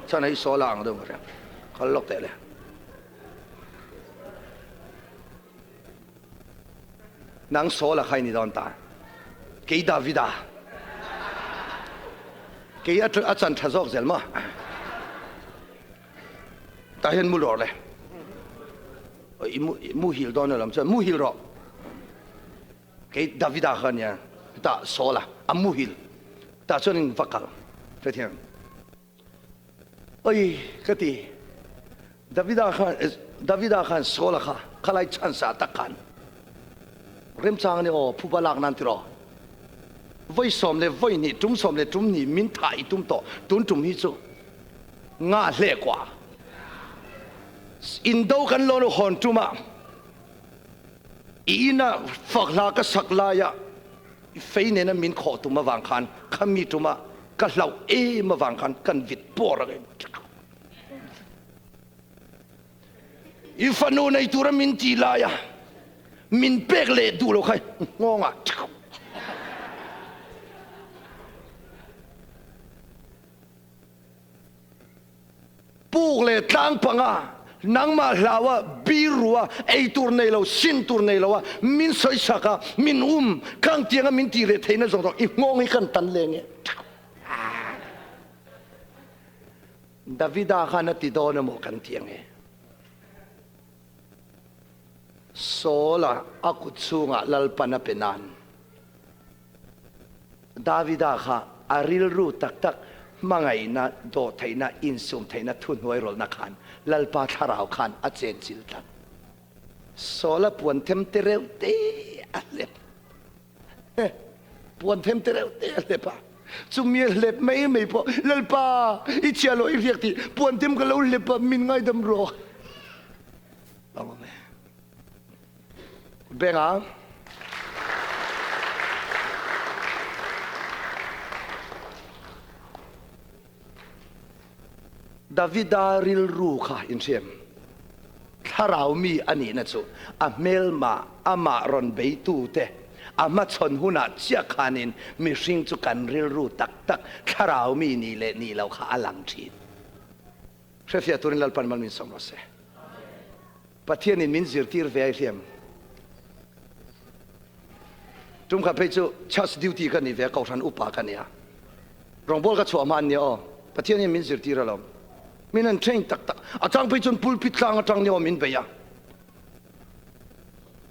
Chhan hi Saula ang deuh ka hria. Kal lawk teh le. Nang Saula kha i ni dawn ta. Kei Davida. Kei a chan tha zawk zel maw? Tah hian mu lawr le. I muhil dawn alawm chuan muhil rawh. Kei Davida kha ania tah Saula a muhil. Tah chuan in va kal. Hrethiam. Oi ka ti. Davida kha. Davida khan Saula kha khalai chance ah tak khan remchang a ni aw phuba lak nan tiraw vawi 12 tum 12 min thah i tum tawh tun tum hi chu nga hle kwa indo kan lo hawn tuma i ina fak hla ka sak laia fei nena min khawh tum avang khan khami tuma ka hlauh em avang khan kan vit pawr a. I fanu nei tura min ti laia min pek leh duh lo kha nghawngah puk leh tlang panga nangmah hlaua bir rua ei tur nei lo sin tur nei lo a min sawisak a min um khang tianga min ti leh theihna zawng zawng i nghawng hi kan tan leng e. Davida khan a ti dawn emaw kan ti ange? Saul-a a kut chhungah Lalpan a pe nan. Davida kha a rilru tak tak hmangaihna, dawhtheihna, insumtheihna thuhnuairawlhna khan Lalpa thlarau khan a chenchilh tlat. Saul-a puan them te reuh te a hlep. Puan them te reuh te a hlep a, chumi a hlep mai mai pawh Lalpa i chhia lo i hriak tih puan them ka lo hlep a min ngaidam rawh. Benga Davida rilru kha inhriam thlarau mi a nihna chu a hmelma amah rawn beitute a hmachhawn hunah chiah khanin mihring chu kan rilru tak tak thlarau mi nih leh nih loh kha a lang thin. Hrefiah turin Lalpan mal min sawm rawh se. Pathianin min zirtir ve a i hriam. Tum khat phei chu church duty ka ni ve a, kohhran upa ka ni a. Rawngbawl ka chhuah hma an nia aw. Pathian hian min zirtir alawm. Min han train tak tak. A chang phei chuan pulpit tlang atang nia aw min bei a.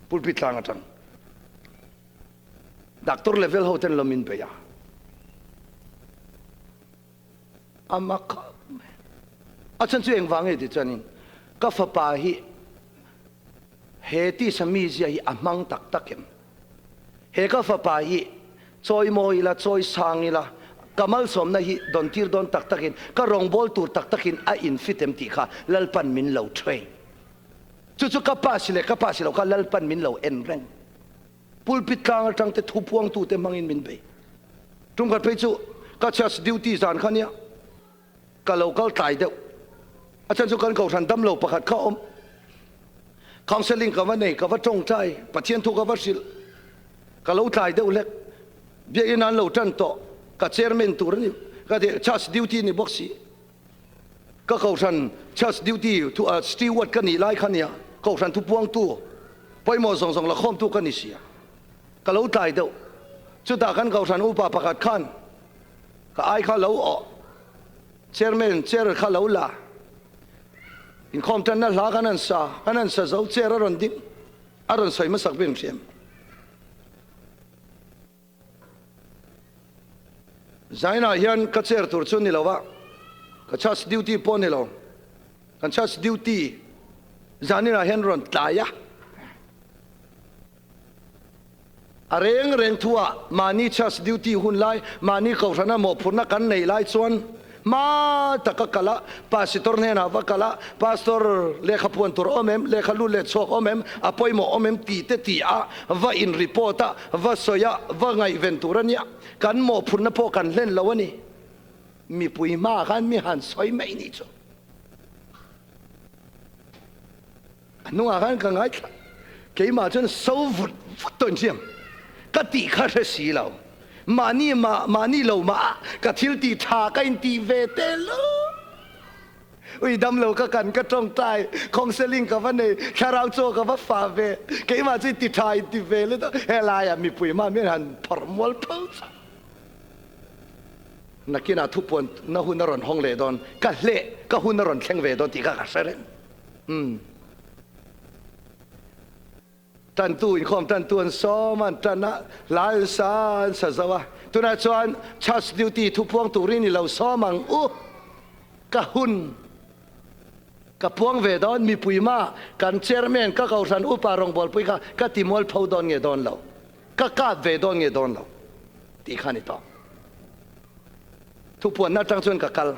Pulpit tlang atang. Doctor level ho ten lo min bei a. A mak khawp mai. A chhan chu engvang nge tih chuanin ka fapa hi he tisa mizia hi a hmang tak tak em? He ka fapa hi chawimawi ila, chawi sang ila, ka malsawmna hi dawn tir dawn tak takin, ka rawngbâwl tur tak takin a infit em tih kha Lalpan min lo train. Chu chu ka pa si leh ka pa si lo kha Lalpan min lo en reng. Pulpit tlang atang te thu puangtu te hmangin min bei. Tum khat phei chu ka church duty zan kha nia ka lo kal tlai deuh. A chhan chu kan kohhran dam lo pakhat kha awm. Counselling ka va nei, ka va tawngtai, Pathian thu ka va hrilh. Ka lo tlai deuh hlek. Biakinn an lo tan tawh, ka chairman tur a ni. Ka ti church duty ni bawk si. Ka kohhran church duty thu ah steward ka nih lai kha nia, kohhran thupuangtu pawimawh zawng zawng la khawmtu ka ni sia. Ka lo tlai deuh. Chutah kan kohhran upa pakhat khan ka ai kha lo awh, chairman chair kha lo la, inkhawm tanna hla kan han sa, kan han sa zo chair a rawn ding, a rawn sawi hmasak ber hriam. Zainah hian ka chair tur chu ni lo a, ka church duty pawh ni lo, kan church duty zaninah hian rawn tlai a, a reng reng thuah mahni church duty hun lai, mahni kohhrana mawhphurhna kan neih lai chuan Hma taka kal a, Pasitor hnenah va kal a, Pastor, lehkha puan tur awm em, lehkha lut leh chhuak awm em, a pawimawh awm em tih te tih a, va in report a, va sawi a, va ngaihven tur a nia. Kan mawhphurhna pawh kan hlen lo a ni. Mipui hmaah khan mi han sawi mai nih chu. A hnungah khan ka ngaithla, keimah chuan so vut vut tawh insiam ka tih kha hre si lo. Mahni mah, mahni lo mah ka thil tih tha ka intih ve te lo. Ui damlo ka kan ka tawngtai, counselling ka va nei, thlarau chaw ka va fah ve, keimah chu inti tha inti ve lutuk, helaiah mipui hma mian han phawrh mual pho chauh. Nakinah thupuan na hun a rawn hawng leh dawn, ka hleh, ka hun a rawn thleng ve dawn tih kha ka hre reng. Umm. Tantu inkhawm tantu an sawm a, an tan a, hla an sa a, an sa zo a. Tunah chuan church duty thupuang turin i lo sawm ang u. Ka hun. Ka puang ve dawn mipui mah kan chairman ka kohhran upa rawngbawlpui kha ka ti mualpho dawn nge dawn lo, ka kap ve dawn nge dawn lo tih kha a ni tawh. Thupuanna atang chuan ka kal,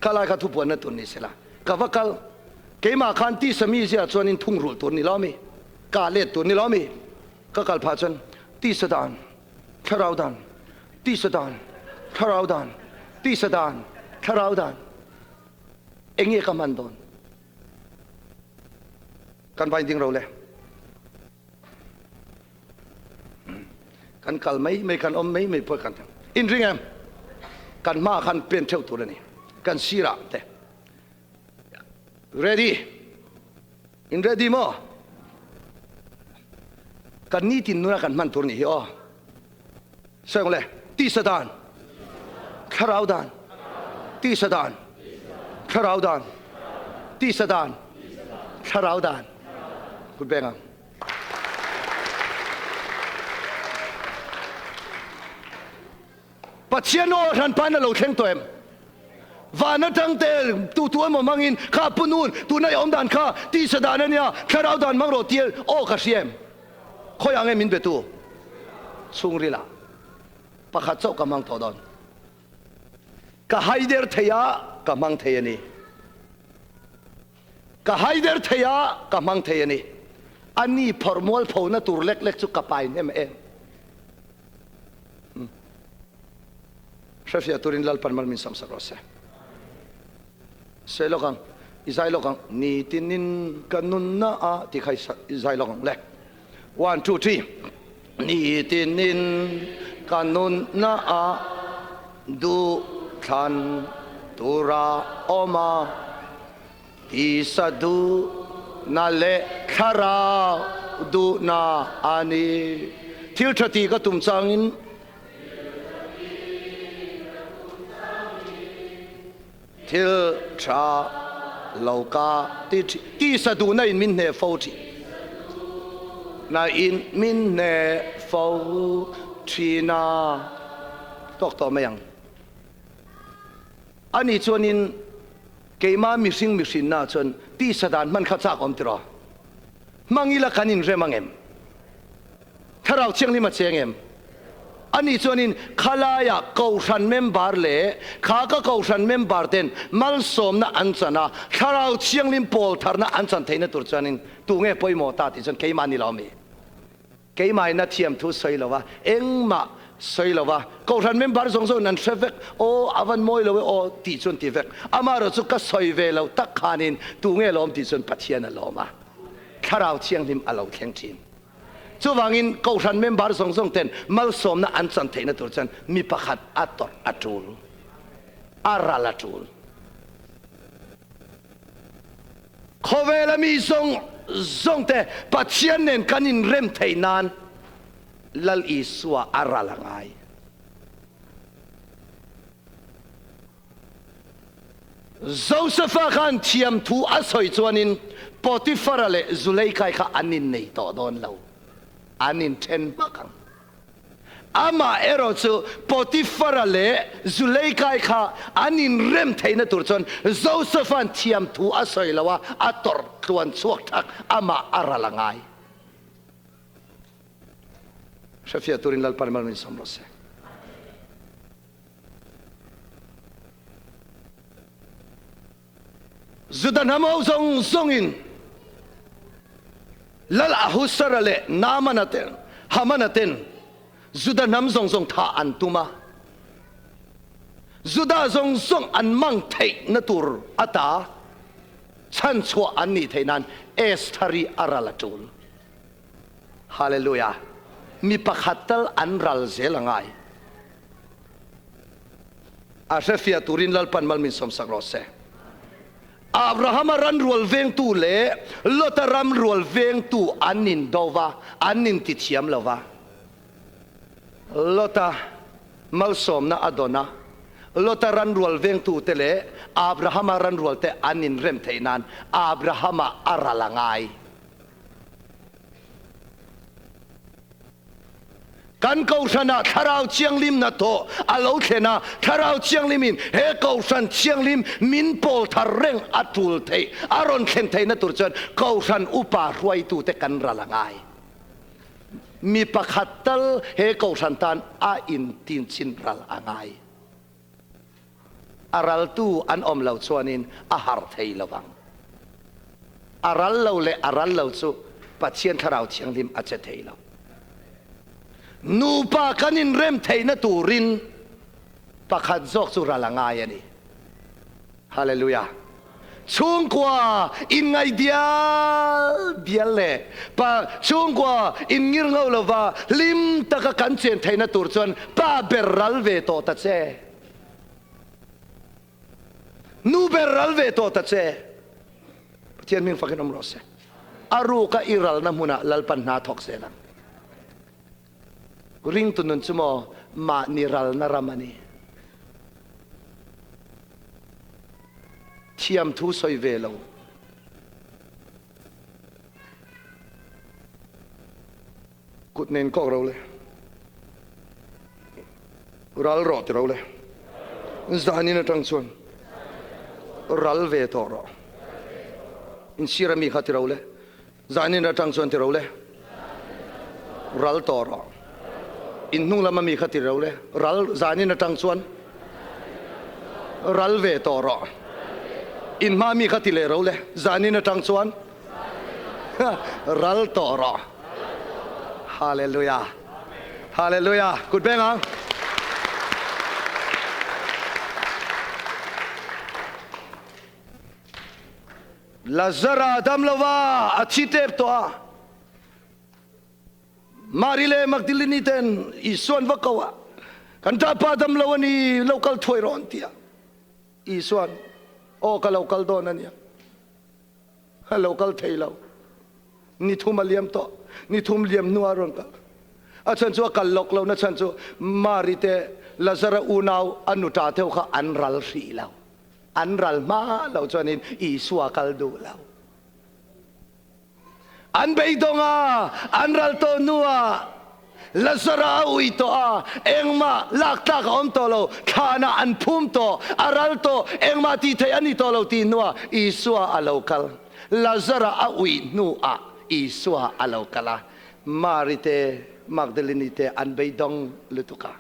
khalai kha thupuanna tur ni sela ka va kal, keimah khan tisa mizia chuanin thungrulh tur ni lo mi, kah let tur ni lo mi, ka kal phah chuan tisa dan, thlarau dan, tisa dan, thlarau dan, tisa dan, thlarau dan. Eng nge ka hman dawn? Kan vain ding ro le. Kan kal mai mai, kan awm mai mai pawh kan in ring em? Kan hma khan pen theuh tur a ni. Kan sirah te. Ready? In ready maw? Kan nitin nuna kan hman tur ni hi aw. Sawi le, tisa dan, thlarau dan, tisa dan, thlarau dan, tisa dan, thlarau dan. Kut beng ang. Pathian aw hran pain a lo thleng tawh em? Van atang te tu tu emaw hmangin kha punun tuna i awm dan kha tisa dan a nia, thlarau dan hmang rawh tia aw ka hria em? Khawi ang nge min betu? Chhungril ah pakhat chauh ka hmang tawh dawn. Ka haider thei a, ka hmang thei a ni. Ka haider thei a, ka hmang thei a ni. A ni phawrh mualphona tur lek lek chu ka pai hnem em? Hrefiah turin Lalpan mal min samsak rawh se. Sawi lawk ang, i zai lawk ang, Nitinin ka nunna a tih kha i zai lawk ang le. One, two, three. Nitinin ka nunna a duh thlan tura awm a, tisa duhna leh thlarau duhna a ni. Thil tha tih ka tum changin. Thil tha lo ka ti thin. Tisa duhna in min hneh fo thin. Na in min hneh fo thin a. Tawk tawh mai ang. Ani chuanin keimah mihring mihrinna chuan tisa dan hman kha chak awm tiraw? Hmang ila kan inrem ang em? Thlarau Thianghlim a cheng em? Ani chuanin khalaiah Kohhran member leh kha ka Kohhran member ten malsawmna an chan a, Thlarau Thianghlim pawl tharna an chan theihna tur chuanin tu nge pawimawh ta tih chuan keimah ni lo ami? Keimah in a thiam thu sawi lo a, engmah sawi lo a, Kohhran member zawng zawngin an hre vek, aw a van mawi lo e aw tih chuan ti vek. Amaherawhchu ka sawi ve lo tak khanin tu nge lawm tih chuan Pathian a lawm a, Thlarau Thianghlim a lo thleng thin. Chuvangin Kohhran member zawng zawng ten malsawmna an chan theihna tur chuan mi pakhat a tawrh a tul, a ral a tul. Khawvela mi zawng zawng te Pathian nen kan inrem theih nan Lal Isua a ral a ngai. Josefa khan thiam thu a sawi chuanin Potifara leh Zuleikai kha an innei tawh dawn lo, an inthen hmak ang. Amah erawh chu Potifara leh Zuleikai kha an inrem theihna tur chuan Josefa'n thiam thu a sawi lo a, a tawrh tluan chhuak thak, amah a ral a ngai. Hrefiah turin Lalpan mal min sawm rawh se. Juda hnam ho zawng zawngin Lal Ahusara leh Naamana ten, Hamana ten Juda hnam zawng zawng thah an tum a. Juda zawng zawng an mang theihna tur ata chhanchhuah an nih theih nan Estheri a ral a tul. Hallelujah! Mi pakhat tal an ral zel a ngai. A hrefiah turin Lalpan mal min sawmsak rawh se. Abrahama ran rual vengtu leh Lota ram rual vengtu an indo va, an intithiam lo va. Lota malsawmna a dawn a, Lota ran rual vengtute leh Abrahama ran rualte an inrem theih nan Abrahama a ral a ngai. Kan Kohhranah Thlarau Thianghlim hnathawh a lo thlen a, Thlarau Thianghlimin he Kohhran Thianghlim min pawl thar reng a tul theih, a rawn thlen theihna tur chuan Kohhran upa hruaitute kan ral a ngai. Mi pakhat tal he Kohhran tan a intinchin ral a ngai. A raltu an awm lo chuanin a harh thei lo vang. A ral lo leh a ral lo chu Pathian Thlarau Thianghlim a che thei lo. Nupa kan inrem theihna turin pakhat zawk chu ral a ngai a ni. Hallelujah! Chhungkua inngaih dial dial leh pa chhungkua inngir ngho lova hlim taka kan chen theihna tur chuan pa ber ral ve tawh ta che. Nu ber ral ve tawh ta che. Pathian hming fakin awm rawh se. A ruka i ralna hmunah Lalpan hna thawk zel ang. Ringtu nun chu maw mahni ralna ram a ni. Thiam thu sawi ve lo. Kut nen kawk ro le. Ral rawh ti ro le. Zanin atang chuan ral ve tawh rawh. Insir ami kha ti ro le. Zanin atang chuan ti ro le. Ral tawh rawh. In hnung lama mi kha ti ro le. Ral zanin atang chuan ral ve tawh rawh. In hma mi kha ti leh ro le. Zanin atang chuan ral tawh rawh. Hallelujah. Hallelujah. Kut beng ang. Lazara dam lova a thi tep tawh a. Mari leh Magdalene ten Isuan va ko a, Kan tapa dam lo a ni, lo kal thuai rawh an ti a. Isuan, Aw ka lo kal dawn a nia. A lo kal thei lo. Ni thum a liam tawh. Ni thum liam hnuah a rawn kal. A chhan chu a kal lawk lo na chhan chu Mari te Lazara unau a nuta te ho kha an ral hrih lo. An ral hma lo chuanin Isua kal duh lo. An beidawng a, an ral tawh hnuah Lazara a ui tawh a, engmah lak tlak a awm tawh lo, thlanah an phum tawh, a ral tawh, engmah tih theih a ni tawh lo tih hnuah Isua a lo kal. Lazara a ui hnuah Isua a lo kal a, Mari te, Magdalene te an beidawng lutuk a.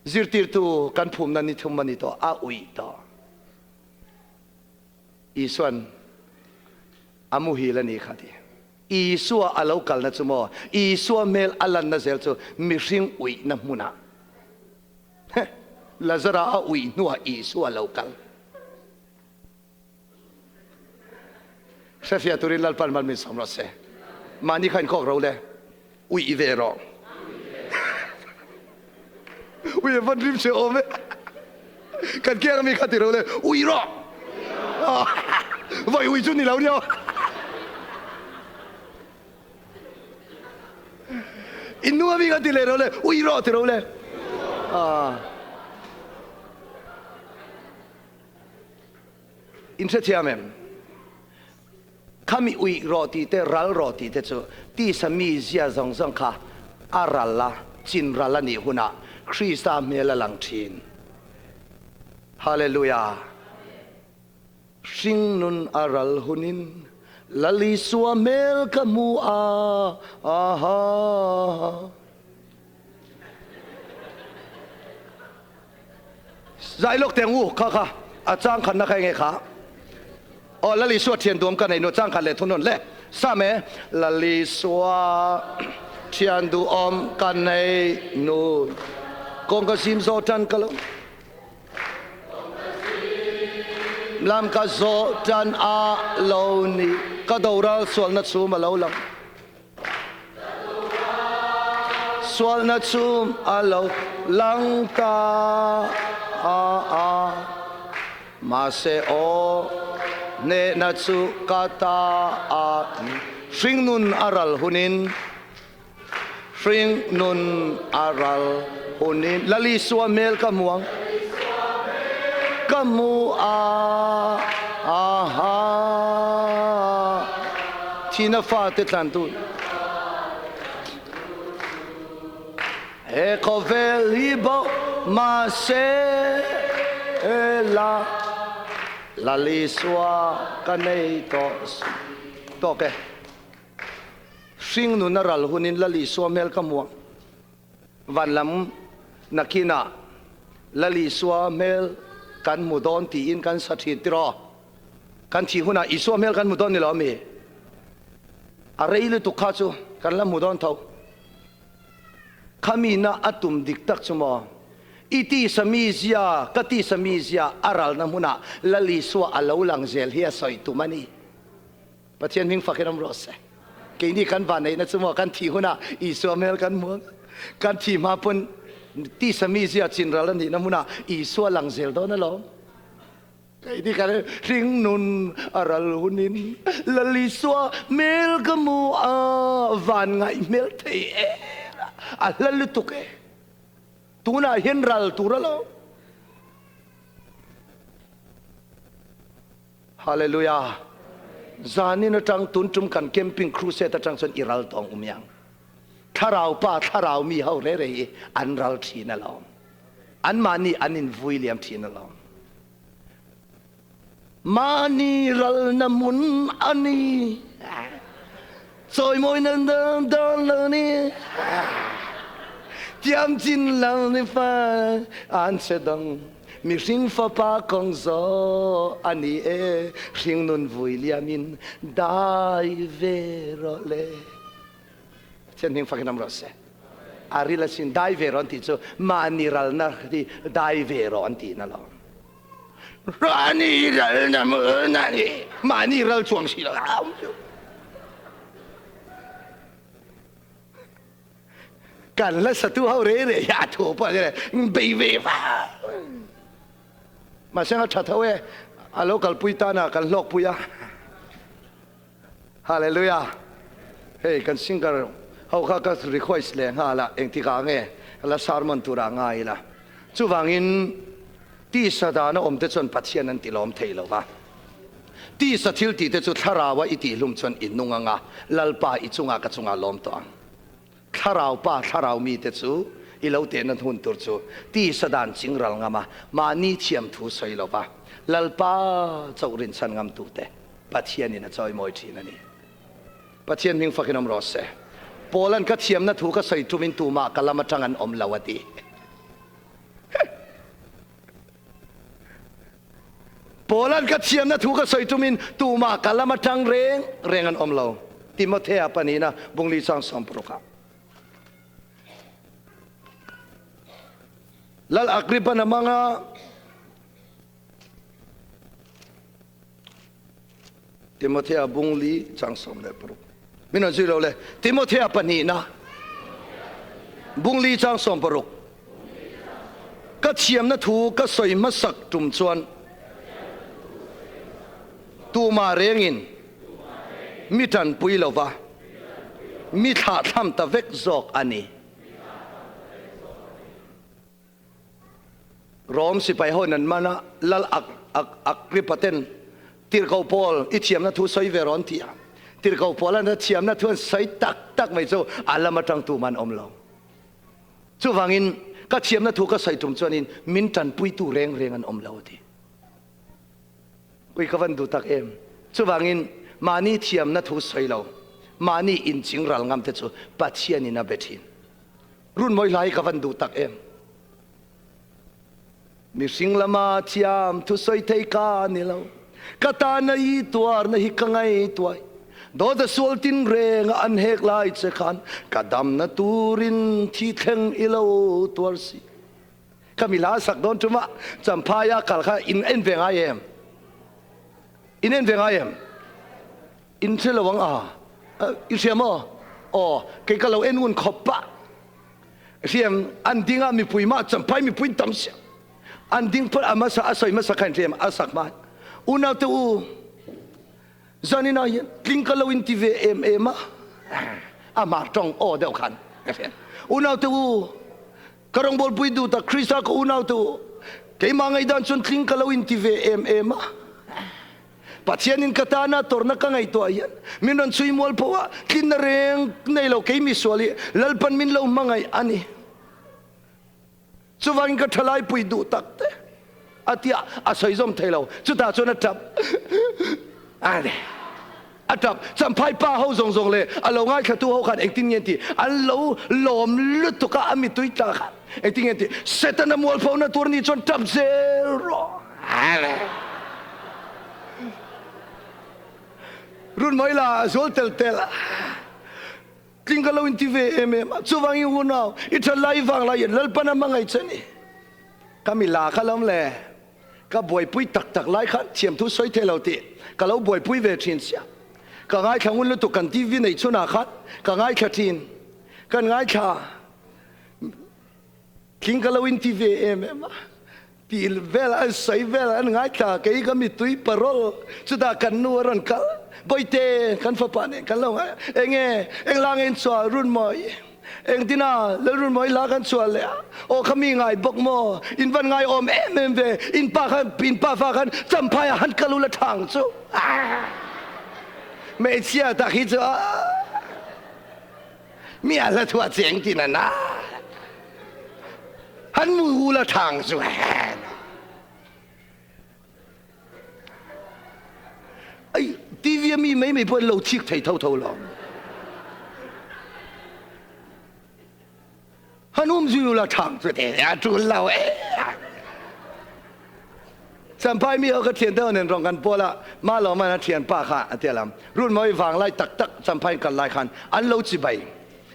Zirtirtu kan phumna ni thum a ni tawh, a ui tawh. Isuan a muhil a ni kha ti. Isua a lo kalna chu maw, Isua hmel a lanna zel chu mihring uihna hmunah. Lazara a uih hnuah Isua a lo kal. Hrefiah turin Lalpan mal min sawm rawh se. Mahni kha inkawk ro le. Uih ve rawh. Ui a van rim che awm e. Kan kiang ami kha ti ro le. Ui rawh. Vai ui chu ni lo nia. In nu ami kha ti le ro le. Ui rawh ti ro le. In hrethiam em? Khami uih rawh tih te, ral rawh tih te chu tisa mi zia zawng zawng kha a ral a, chin ral a nih hunah Krista hmel a lang thin. Hallelujah! Hringnun a ral hunin Lal Isua hmel ka hmu a, aha. Zai lawk teng u kha kha a chang khatna kha enge kha aw Lal Isua thian duam ka nei nu chang khat leh thun nawn le Sam e Lal Isua thian duhawm ka nei nu kawng ka zim zawh tan ka lo lam ka zawh tan a lo ni ka doral sualna chhum a lo lang. Sualna chum a lo lang ta a, mahse aw hnehna chu ka ta a ni. Hringnun a ral hunin, hringnun a ral hunin, Lal Isua hmel ka hmu ang, ka hmu a, aha. Thihna fate tlantu. He khawvel hi bo mahse la Lal Isua ka nei tawh si. Tawk e. Hring nun a ral hunin Lal Isua hmel ka hmu ang. Van lam nakinah Lal Isua hmel kan hmu dawn tiin kan sa thin tiraw? Kan thih hunah Isua hmel kan hmu dawn ni lo ami? A rei lutuk kha chu kan la hmu dawn tho. Khamina a tum dik tak chu maw? I tisa mizia, ka tisa mizia a ralna hmunah Lal Isua a lo lang zel hi a sawi tum a ni. Pathian hming fakin awm rawh se. Keini kan vanneihna chu maw kan thih hunah Isua hmel kan hmu ang. Kan thih hma pawn tisa mizia chinral a nihna hmunah Isua lang zel dawn alawm. Keini kan hring nun a ral hunin Lal Isua hmel ka hmu a, van ngaih hmel thei em a, a hla lutuk e. Tunah hian ral tur alawm. Hallelujah! Zanin atang tun tum kan camping crusade atang chuan i ral tawng um yang. Thlarau pa thlarau mi ho re re hi an ral thin alawm. An mahni an in vui liam thin alawm. Mahni ral na mun ani. Chawimawi nan dan dan lo ni. Tiam chin lo ni fa an che dang. Mihring fapa kawng zawh a ni e, hringnun vui liamin dai ve rawh le. Pathian hming fakin awm rawh se. A ril asin dai ve rawh an tih chu mahni ralna hi dai ve rawh an tihna lo. Mahni ralna mun a ni. Mahni ral chuang si lo. Kan la satu ho re re hi a thu pawh a bei ve va. Mahse a tha tho e, a lo kalpui tan a kan hlawkpui a. Hallelujah. Hei kan singer ho kha ka request leh nghal a, engtikah nge la sermon turah ngai ila. Chuvangin tisa dana awm te chuan Pathian an tilawm thei lo va. Tisa thil tih te chu Thlaraua i tihhlum chuan i nung anga, Lalpa i chungah ka chungah lawm tawh ang. Thlarau pa thlarau mite chu i lo tehna hun tur chu tisa dan ching ral ngam a, mahni thiam thu sawi lo va, Lalpa chauh rinchhan ngam tute Pathianin a chawimawi thin a ni. Pathian hming fakin awm rawh se. Paula'n ka thiamna thu ka sawi tumin tumah ka lam atang an awm lo a ti. Paula'n ka thiamna thu ka sawi tumin tumah ka lam atang reng reng an awm lo. Timothea pahnihna bungli chang sawmparukah. Lal Agrippa'n a mang a, Timothea bungli chang 16. Min rawn zui lo le. Timothea pahnihna bungli chang 16. Ka thiamna thu ka sawi hmasak tum chuan tumah rengin mi tanpui lova mi thlahthlam ta vek zawk a ni. Rom sipai ho nan man a, Lal Agrippa ten Tirhkoh Paul i thiamna thu sawi ve rawh an ti a. Tirhkoh Paul an a thiamna thu an sawi tak tak mai chu a lam atang tum an awm lo. Chuvangin ka thiamna thu ka sawi tum chuanin min tanpuitu reng reng an awm lo a ti. Ui ka van duh tak em. Chuvangin mahni thiamna thu sawi lo, mahni inching ral ngam te chu Pathianin a be thin. Runmawi hla hi ka van duh tak em. Mihring lama thiam thusawi thei ka ni lo. Ka tana i tuarna hi ka ngaihtuai. Dawt a sual tin renga an hek lai che khan ka damna turin thi thleng i lo tuar si. Ka mi hla sak dawn ṭuma Champhaia kal kha in en ve ngai em? In en ve ngai em? In hre lo ang a, i hria maw? Aw, kei ka lo en ngun khawp a. Hriam an ding a mipui mah champhai mipui tam sia. An ding phawt a hmasa a sawi hmasa kha in hriam a sak hma. Unau te u, zanin ah hian tling ka lo in ti ve em em a. A hma tawng aw deuh khan. Unau te u, ka rawngbawlpui duh tak Krista ka unau te u, keimah ngaihdan chuan tling ka lo in ti ve em em a. Pathianin ka tana tawrhna ka ngaihtuah hian min rawn chhui mual pho a, tlinna reng nei lo kei misual hi Lalpan min lo hmangaih a ni. Chuvangin ka thalaipui duh tak te a tia a sawi zawm thei lo. Chutah chuan a tap a ni. A tap. Champhai pa ho zawng zawng leh a lo ngaithlatu ho khan engtin nge an tih? An lo lawm lutuk a, a mitui tla khan engtin nge an tih? Setana mualphona tur ni chuan tap zel rawh. Runmawi la a zual tel tel a. Tling ka lo inti ve em em a, chuvangin unau, i that lai i vang lai hian Lalpan a hmangaih che ni. Ka mi la kha lawm le, ka buaipui tak tak lai khan thiamthu sawi thei lo tih ka lo buaipui ve thin sia. Ka ngaithla ngun lutuk kan TV nei chhunah khan ka ngaithla thin, kan ngaithla tling ka lo inti ve em em a. Tih vel an sawi vel an ngaithla kei ka mittui parol chutah kan nu a rawn kal Bawihte kan fapa nen kan lo ngai a enge engla nge in chhuah Runmawi engtina Lal Runmawi hla kan chhuah leh a aw kha mi ngai bawk maw in van ngai awm em em ve in pa khan in pa fa khan champhai ah han kal ula thang chu hmeichhia tak hi chu Mi a hla thuah cheng tin a na. Han mu hu la thang chu hen. Ai TV a mi mai mai pawh an lo thik thei tho tho lo. Han um zui la thang chu te a tul lo e. Champhai mi ho ka thian deuh nen rawng kan pawl a, ma lo man a thian pa kha a tia lam. Runmawi vang lai tak tak Champhai kal lai khan an lo chibai.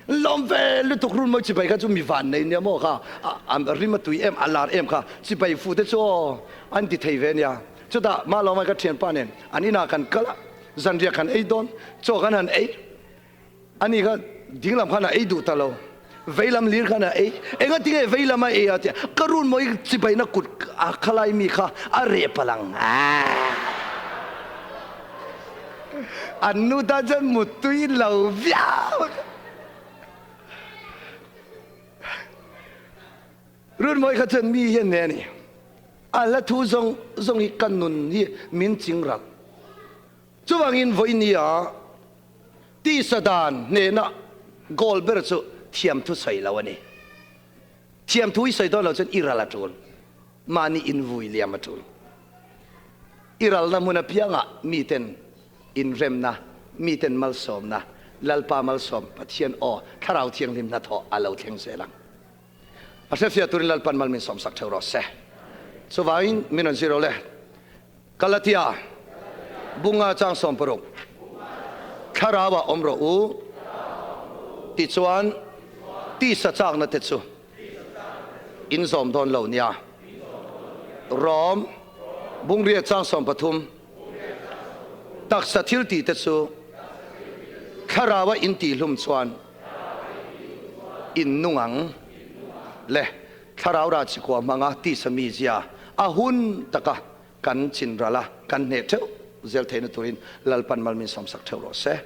Lawm ve lutuk Runmawi chibai kha chu mi van nei nia maw kha a rim a tui em a lar em kha chibai fu te chu aw an ti thei ve nia. Chutah ma lo man ka thian pa nen an inah kan kal a, zanriah kan ei dawn, chaw kan han ei. Ani kha dinglam khan a ei duh ta lo, veilam lir khan a ei. Engati nge veilam a ei a tia, ka run mawi chibaina kut a khalai mi kha a reh palh ang. An nu tan chuan muttui lo viau. Run mawi kha chuan mi hian nen i, a hla thu zawng zawng hi ka nun hi min ching ral. Chuvangin vawinia tisa dan hnena goal ber chu thiamthu sawi lo a ni. Thiamthu i sawi dawn lo chuan i ral a tul, mahni invui liam a tul. I ralna hmun apiangah miten inremna, miten malsawmna, Lalpa malsawm, Pathian aw, Thlarau Thianghlim hnathawh a lo thleng zel ang. A hrefiah turin Lalpan mal min sawmsak theuh rawh se. Chuvangin min rawn zir le. Galatia bunga chang 60 Thlarauah awm rawh u tichuan tisa chakna te chu in zawm dawn lo nia. Rom bungria chang 13 Taksa thil tih te chu Thlarauah in tihhlum chuan in nung ang le. Thlarau rah chikua hmanga tisa mizia a hun taka kan chin ral a, kan hneh theuh zel theihna turin Lalpan mal min sawmsak theuh rawh se.